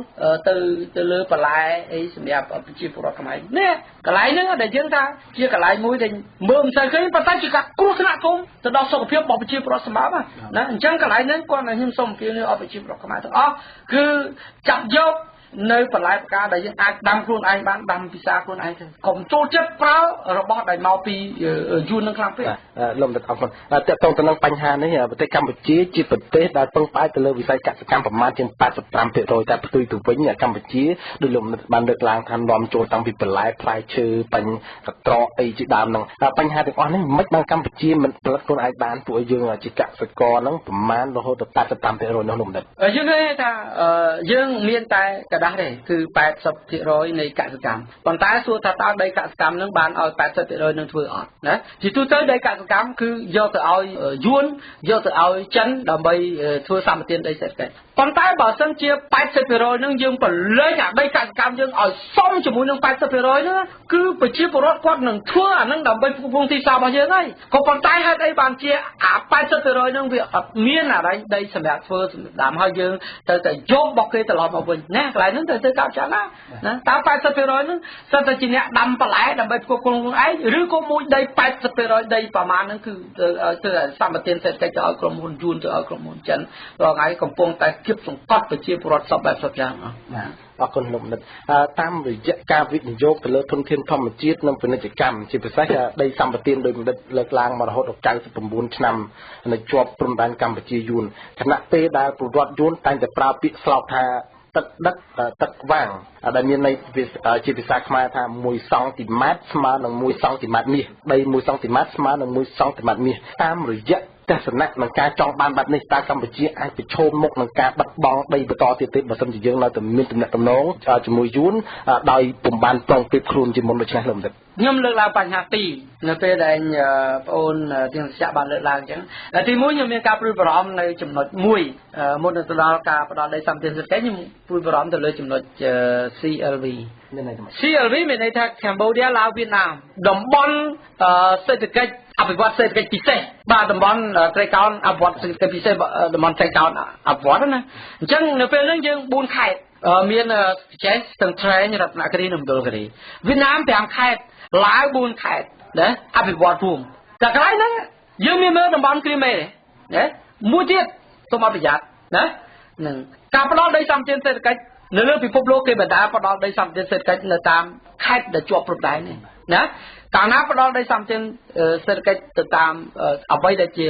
Speaker 7: ទៅលើបន្លែអីសម្រាប់ប្រជាពលរដ្ឋខ្មែរនេះកន្លែងហ្នឹងដែលយើងថាជាកន្លែងមួយដែលមើលមិនសូវឃើញប៉ុន្តែជាការគ្រោះថ្នាក់ធំទៅដល់សុខភាពរបស់ប្រជាពលរដ្ឋសម្រាប់ណាអញ្ចឹងកន្លែងហ្នឹងគាត់ឲ្យខ្ញុំសូមអំពាវនាវឲ្យប្រជាពលរដ្ឋខ្មែរទាំងអស់គឺចាប់យកនៅបន្លែផ្កាដែលយើងអាចដាំខ្លួនឯងបានដាំពិសាខ្លួនឯងទៅកុំចូលចិត្តប្រើរបស់ដែលមកពីយួននឹងខ្លាំងពេក
Speaker 5: លោកបណ្ឌិតអរគុណតកតងទៅនឹងបញ្ហានេះប្រទេសកម្ពុជាជាប្រទេសដែលពឹងផ្អែកទៅលើវិស័យកសិកម្មប្រមាណជាង 85% តែផ្ទុយទៅវិញកម្ពុជាដោយលោកបណ្ឌិតបានលើកឡើងថានាំចូលតាំងពីបន្លែផ្លែឈើបញ្ញកត្រកអីជាដើមហ្នឹងបញ្ហាទាំងអស់នេះមិនបានកម្ពុជាមិនផលិតខ្លួនឯងបានពួកយើងជាកសិករហ្នឹងប្រមាណរហូតដល់ 85% នោះលោកបណ្ឌិត
Speaker 7: យើងឃើញថាយើងមានតែកដាស់ទេគឺ 80% នៃកសិកម្មប៉ុន្តែសួរថាតើដីកសិកម្មនឹងបានឲ្យ 80% នឹងធ្វើអត់ណាជាទូទៅដីកសិកម្មគឺយកទៅឲ្យយួនយកទៅឲ្យចិនដើម្បីធ្វើសម្បទានដីសេដ្ឋកិច្ចប៉ុន្តែបើសិនជា 80% នឹងយើងប្រឡែងអាដីកសិកម្មយើងឲ្យសមជាមួយនឹង 80% ហ្នឹងគឺប្រជាពលរដ្ឋគាត់នឹងធ្វើអានឹងដើម្បីផ្គត់ផ្គង់ទីផ្សាររបស់យើងហើយក៏ប៉ុន្តែហេតុអីបានជាអា 80% ហ្នឹងវាអត់មានអាដីសម្រាប់ធ្វើសម្ដាំហើយយើងត្រូវតែយករបស់គេត្រឡប់មកវិញណាកន្លែង លែងហ្នឹងត្រូវធ្វើការពិចារណាណាតើ80%ហ្នឹងសិតតែជាអ្នកដាំបន្លែដើម្បីផ្គត់ផ្គង់ខ្លួនឯងឬក៏មួយដី80%ដីប្រមាណហ្នឹងគឺធ្វើឲ្យសម្បទានសេដ្ឋកិច្ចទៅឲ្យក្រុមហ៊ុនយួនទៅឲ្យក្រុមហ៊ុនចិនរាល់ថ្ងៃកំពុងតែគៀបសង្កត់ប្រជាពលរដ្ឋសពបែបសពយ៉ាងអស់
Speaker 5: បាទអរគុណលោកបណ្ឌិតតាមរយៈការវិនិយោគទៅលើធនធានធម្មជាតិនិងពាណិជ្ជកម្មជាពិសេសដីសម្បទានដោយបណ្ឌិតលើកឡើងមករហូតដល់99ឆ្នាំនៅជាប់ព្រំដែនកម្ពុជាយួនខណៈពេលដែលពលរដ្ឋយួនតែងតែប្រើពាក្យស្លោកថាទឹកដឹកទឹកវាំងដែលមានន័យជាភាសាខ្មែរថា1សង់ទីម៉ែត្រស្មើនឹង1សង់ទីម៉ែត្រមាសដី1សង់ទីម៉ែត្រស្មើនឹង1សង់ទីម៉ែត្រមាសតាមរយៈទស្សនៈនិងការចង់បានបែបនេះតើកម្ពុជាអាចប្រឈមមុខនឹងការបាត់បង់ដីបន្តទៀតទេបើសិនជាយើងនៅតែមានទំនាក់ទំនងជាមួយយួនដោយពុំបានប្រុងប្រៀបខ្លួនជាមុនដូច្នេះលោកបណ្ឌិត
Speaker 7: ខ្ញុំលើកឡើងបញ្ហាពីរនៅពេលដែលបងអូនទៀងសច្ចៈបានលើកឡើងអញ្ចឹងទីមួយខ្ញុំមានការព្រួយបារម្ភនៅចំណុចមួយមុននឹងទៅដល់ការផ្ដល់ដីសម្បទានសេដ្ឋកិច្ចខ្ញុំព្រួយបារម្ភទៅលើចំណុច CLV
Speaker 5: មានន័យថា
Speaker 7: CLV មានន័យថា Cambodia ឡាវវៀតណាមតំបន់សេដ្ឋកិច្ចអភិវឌ្ឍសេដ្ឋកិច្ចពិសេសបាទតំបន់ត្រីកោណអភិវឌ្ឍសេដ្ឋកិច្ចពិសេសតំបន់ត្រីកោណអភិវឌ្ឍណាអញ្ចឹងនៅពេលហ្នឹងយើង4ខេត្តមានចេះស្ទឹងត្រែងរតនគិរីនិងមណ្ឌលគិរីវៀតណាម5ខេត្តឡាវ4ខេត្តណាអភិវឌ្ឍរួមតែកន្លែងហ្នឹងយើងមានមើលតំបន់គ្រីមេណាមួយទៀតសូមអត់ប្រយ័ត្នណានឹងការផ្ដល់ដីសម្បទានសេដ្ឋកិច្ចនៅលើពិភពលោកគេបណ្ដាផ្ដល់ដីសម្បទានសេដ្ឋកិច្ចនៅតាមខេត្តដែលជាប់ព្រំដែននេះណាកាលណាផ្ដល់ដីសម្បទានសេដ្ឋកិច្ចទៅតាមអ្វីដែលជា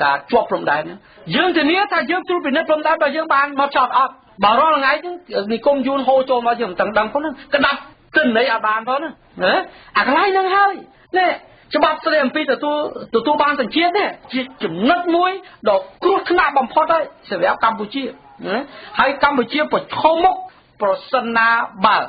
Speaker 7: ការជាប់ព្រំដែនហ្នឹងយើងធានាថាយើងត្រួតពិនិត្យព្រំដែនរបស់យើងបានមកចោតអត់បើរាល់ថ្ងៃហ្នឹងនិគមយួនហូរចូលមកយើងមិនដឹងផងហ្នឹងក្តាប់ទិន្នន័យអត់បានផងណាអាកន្លែងហ្នឹងហើយនេះច្បាប់ស្តីអំពីទទួលបានសញ្ជាតិនេះជាចំណុចមួយដ៏គ្រោះថ្នាក់បំផុតហើយសម្រាប់កម្ពុជាណាហើយកម្ពុជាប្រឈមមុខប្រសិនណាបើ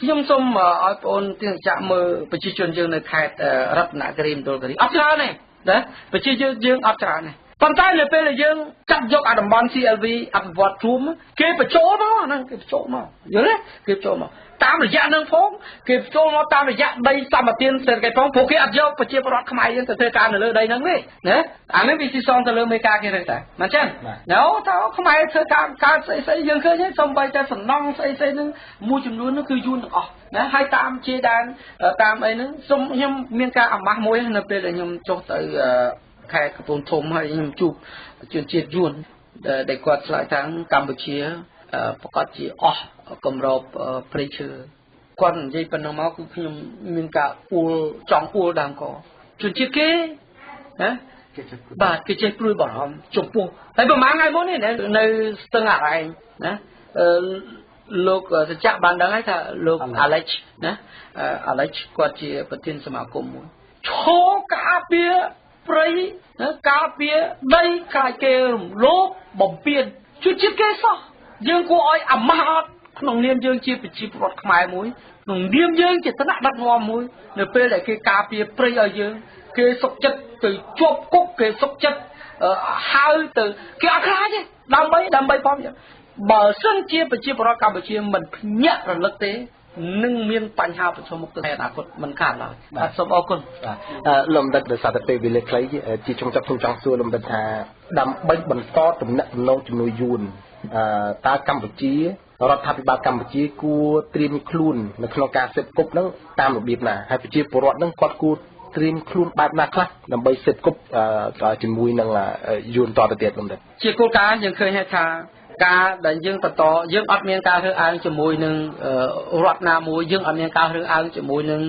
Speaker 7: ខ្ញុំសូមឲ្យបងអូនទៀងចាក់មើលប្រជាជនយើងនៅខេត្តរតនគិរីមណ្ឌលគិរីអត់ច្រើនទេណាប្រជាជនយើងអត់ច្រើនទេប៉ុន្តែនៅពេលដែលយើងចាប់យកអាតំបន់ CLV អភិវឌ្ឍរួមគេបញ្ចូលមកហ្នឹងគេបញ្ចូលមកយល់ទេគេបញ្ចូលមកតាមរយៈនឹងផងគេបញ្ចូលមកតាមរយៈដីសម្បទានសេដ្ឋកិច្ចផងព្រោះគេអត់យកប្រជាពលរដ្ឋខ្មែរយើងទៅធ្វើការនៅលើដីហ្នឹងទេណាអានេះវាស៊ីសងទៅលើមេការគេទេតែមិនចឹងណូតើខ្មែរធ្វើការកើតស្អីស្អីយើងឃើញហើយសំបីតែសំណង់ស្អីស្អីហ្នឹងមួយចំនួនហ្នឹងគឺយួនទាំងអស់ណាហើយតាមជាដែនតាមអីហ្នឹងសូមខ្ញុំមានការអាម៉ាស់មួយនៅពេលដែលខ្ញុំចុះទៅខេត្តកំពង់ធំហើយខ្ញុំជួបជនជាតិយួនដែលគាត់ឆ្លើយថាកម្ពុជាប្រកាសជាអស់គម្របព្រៃឈើគាត់និយាយប៉ុណ្ណឹងមកគឺខ្ញុំមានការអួលចង់អួលដើមកជនជាតិគេណាបាទគេចេះព្រួយបារម្ភចំពោះហើយប្រហែលថ្ងៃមុននេះនៅស្ទឹងអារ៉ែងណាលោកសច្ចៈបានដឹងហើយថាលោក Alex ណា Alex គាត់ជាប្រធានសមាគមមួយឈរការពារព្រៃការពារដីខ្លាចគេរំលោភបំពានជនជាតិគេសោះយើងគួរឲ្យអាម៉ាស់អត់ក្នុងនាមយើងជាប្រជាពលរដ្ឋខ្មែរមួយក្នុងនាមយើងជាថ្នាក់ដឹកនាំមួយនៅពេលដែលគេការពារព្រៃឲ្យយើងគេសុខចិត្តទៅជាប់គុកគេសុខចិត្តហៅទៅគេអត់ខ្លាចទេដើម្បីផងបើសិនជាប្រជាពលរដ្ឋកម្ពុជាមិនភ្ញាក់រលឹកទេនឹងមានបញ្ហាប្រឈមមុខទៅអនាគតមិនខានឡើយបាទសូមអរគុណ
Speaker 5: បាទលោកបណ្ឌិតដោយសារតែពេលវេលាខ្លីជាចុងចប់ខ្ញុំចង់សួរលោកបណ្ឌិតថាដើម្បីបន្តទំនាក់ទំនងជាមួយយួនតើកម្ពុជារដ្ឋាភិបាលកម្ពុជាគួរត្រៀមខ្លួននៅក្នុងការសេពគប់ហ្នឹងតាមរបៀបណាហើយប្រជាពលរដ្ឋហ្នឹងគាត់គួរត្រៀមខ្លួនបែបណាខ្លះដើម្បីសេពគប់ជាមួយនឹងយួនតទៅទៀតលោកបណ្ឌិត
Speaker 7: ជាគោលការណ៍យើងឃើញហើយថាការដែលយើងបន្តយើងអត់មានការរើសអើងជាមួយនឹងរដ្ឋណាមួយយើងអត់មានការរើសអើងជាមួយនឹង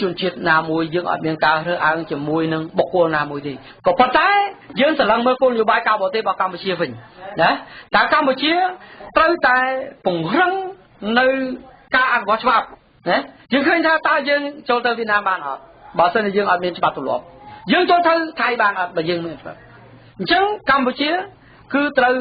Speaker 7: ជនជាតិណាមួយយើងអត់មានការរើសអើងជាមួយនឹងបុគ្គលណាមួយទេក៏ប៉ុន្តែយើងស្រឡឹងមើលគោលនយោបាយការបរទេសរបស់កម្ពុជាវិញណាតើកម្ពុជាត្រូវតែពង្រឹងនៅការអនុវត្តច្បាប់ណាយើងឃើញថាតើយើងចូលទៅវៀតណាមបានអត់បើសិនជាយើងអត់មានច្បាប់ទម្លាប់យើងចូលទៅថៃបានអត់បើយើងមានច្បាប់អញ្ចឹងកម្ពុជាគឺត្រូវ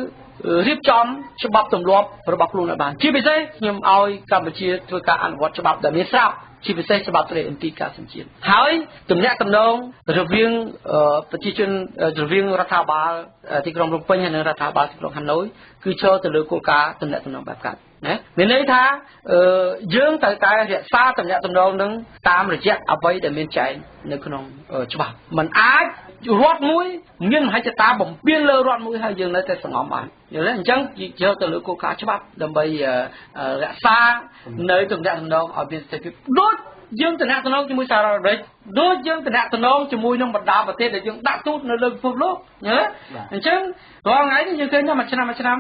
Speaker 7: រៀបចំច្បាប់ទម្លាប់របស់ខ្លួនឲ្យបានជាពិសេសខ្ញុំឲ្យកម្ពុជាធ្វើការអនុវត្តច្បាប់ដែលមានស្រាប់ជាពិសេសច្បាប់ស្តីអំពីការសញ្ជាតិហើយទំនាក់ទំនងរវាងប្រជាជនរវាងរដ្ឋាភិបាលទីក្រុងភ្នំពេញហើយនិងរដ្ឋាភិបាលទីក្រុងហាណូយគឺចូលទៅលើគោលការណ៍ទំនាក់ទំនងបែបកាត់ណាមានន័យថាយើងត្រូវតែរក្សាទំនាក់ទំនងនឹងតាមរយៈអ្វីដែលមានចែងនៅក្នុងច្បាប់มันអាច រដ្ឋមួយមានមហិច្ឆតាបំពេញលើរដ្ឋមួយហើយយើងនៅតែសងំបានយល់ទេអញ្ចឹងយកទៅលើគោលការណ៍ច្បាប់ដើម្បីរក្សានៅទំនាក់ទំនងឲ្យមានស្ថិរភាពដូចយើងទំនាក់ទំនងជាមួយសហរដ្ឋអាមេរិកដូចយើងទំនាក់ទំនងជាមួយនឹងបណ្ដាប្រទេសដែលយើងដាក់ទូតនៅលើពិភពលោកយល់ទេអញ្ចឹងរាល់ថ្ងៃនេះយើងឃើញថាមួយឆ្នាំមួយឆ្នាំ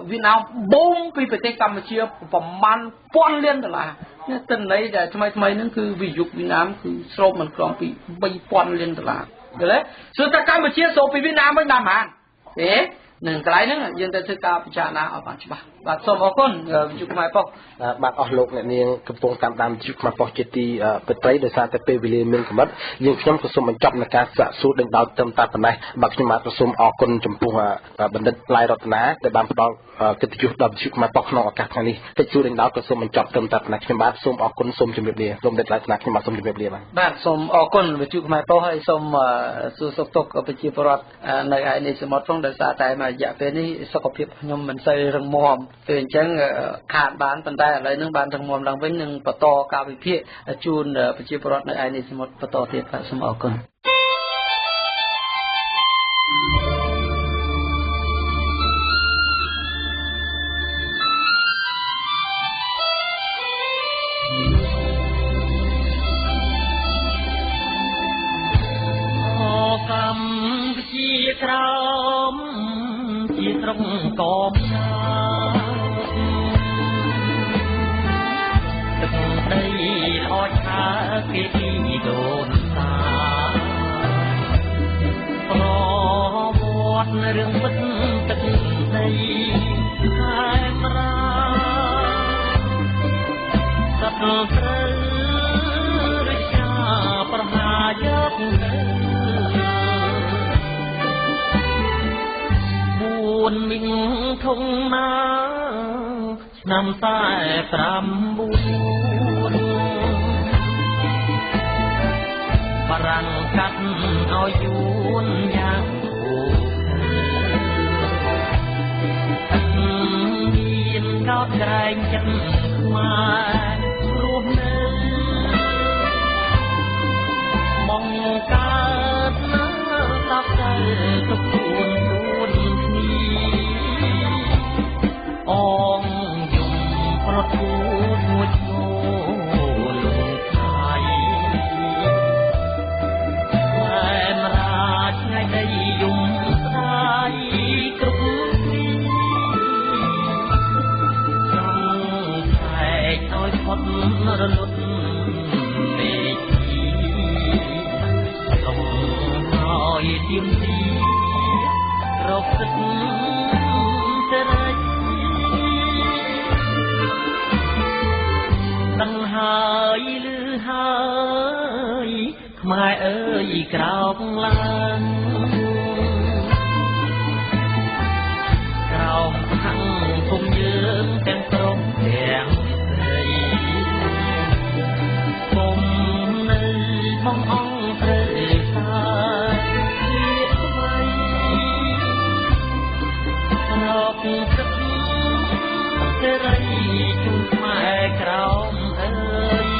Speaker 7: វៀតណាមបូមពីប្រទេសកម្ពុជាប្រមាណ1000លានដុល្លារនេះទិន្នន័យដែលថ្មីថ្មីហ្នឹងគឺវិយុគវៀតណាមគឺស្រូបមិនក្រំពី3000លានដុល្លារយល់ទេសួរថាកម្ពុជាស្រូបពីវៀតណាមវិញបានប៉ុន្មានទេនឹងកន្លែងហ្នឹងយើងត្រូវធ្វើការពិចារណាឲ្យបានច្បាស់បាទសូមអរគុណវិទ្យុខ្មែរប៉ុស្តិ៍
Speaker 5: បាទអស់លោកអ្នកនាងកំពុងតាមដានវិទ្យុខ្មែរប៉ុស្តិ៍ជាទីមេត្រីដោយសារតែពេលវេលាមានកម្រិតយើងខ្ញុំក៏សូមបញ្ចប់នៅការសាកសួរដេញដោលត្រឹមតែប៉ុណ្ណេះបាទខ្ញុំបាទក៏សូមអរគុណចំពោះបណ្ឌិតឡៃរតនាដែលបានផ្ដល់កិត្តិយសដល់វិទ្យុខ្មែរប៉ុស្តិ៍ក្នុងឱកាសថ្ងៃនេះកិច្ចសួរដេញដោលក៏សូមបញ្ចប់ត្រឹមតែប៉ុណ្ណេះខ្ញុំបាទសូមអរគុណសូមជម្រាបលាលោកបណ្ឌិតឡៃរតនាខ្ញុំបាទសូមជម្រាបលា
Speaker 7: បាទសូមអរគុណវិទ្យុខ្មែរប៉ុស្តិ៍ហើយសូមសួរសុខទុក្ខប្រជាពលរដ្ឋនៅឯនេះសមុទ្រផងដោយសារតែមួយរយៈពេលនេះសុខភាពខ្ញុំមិនសូវរឹងមាំគឺអញ្ចឹងខាតបានប៉ុន្តែឥឡូវនេះបានរឹងមាំឡើងវិញនឹងបន្តការវិភាគជូនប្រជាពលរដ្ឋនៅឯនេះសមុទ្របន្តទៀតបាទសូមអរគុណ
Speaker 8: កម្ពុជាក្រោមជាស្រុកកបទឹកដីល្អឆាគេពីដូនតាប្រវត្តិរឿងពិតទឹកដីខេមរាសត្វត្រូវរក្សាប្រហាយកទៅ4មីងធុងណាឆ្នាំ49បារាំងកាត់ឲ្យយួនយ៉ាងមានកោតក្រែងចិត្តខ្មែររស់នៅបងកើតណាតបទៅទុកទួនទួនគ្នាអងយំប្រទូមួយឈ្មោះលងថៃខ្មែរមរាឆ្ងាយដីយំស្ដាយគ្រប់ទីចង់ខែកឲ្យផុតរលត់មេឃទីឲ្យទៀមទីរកទឹកសេរីដឹងហើយឮហើយខ្មែរអើយក្រោកឡើងក្រោមខាងគុំយើងទាំងប្រុសទាំងស្រីគុំនៅបងអង្គត្រូវសារកទឹកសេរីជូនខ្មែរក្រោមអើយ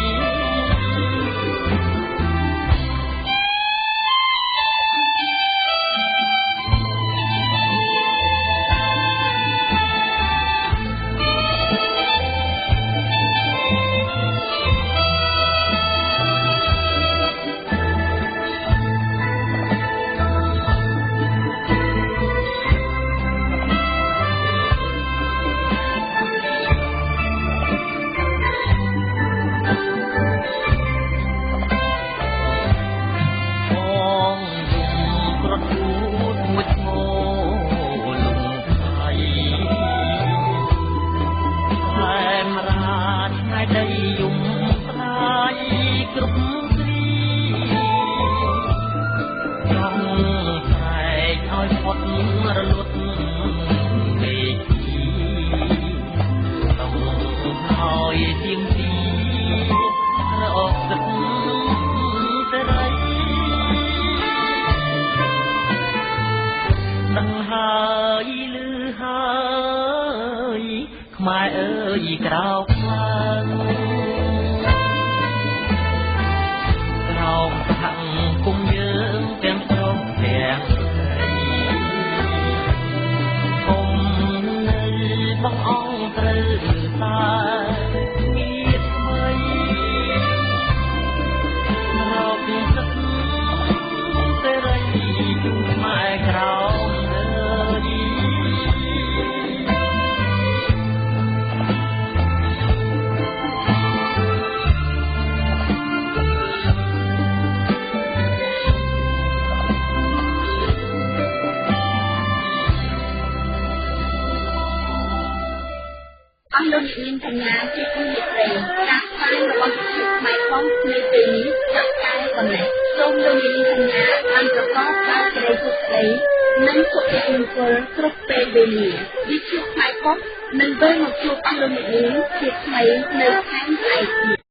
Speaker 8: ខ្មែរអើយក្រោកឡើងក្រោមខាងគុំយើងទាំងប្រុស បងអង្គត្រូវតែងាកថ្មីរកសិទ្ធិសេរីជូនខ្មែរក្រោមអើយ
Speaker 1: អស់លោកអ្នកនាងកញ្ញាជាទីមេត្រីការផ្សាយរបស់វិទ្យុខ្មែរប៉ុស្តិ៍នៅពេលនេះចាប់តែប៉ុណ្ណេះសូមលោកអ្នកនាងកញ្ញាបានប្រកបដោយសេរីសុខស្ដីនិងសុភមង្គលគ្រប់ពេលវេលាវិទ្យុខ្មែរប៉ុស្តិ៍នឹងវិលមកជួបអស់លោកអ្នកនាងជាថ្មីនៅថ្ងៃស្អែកទៀត។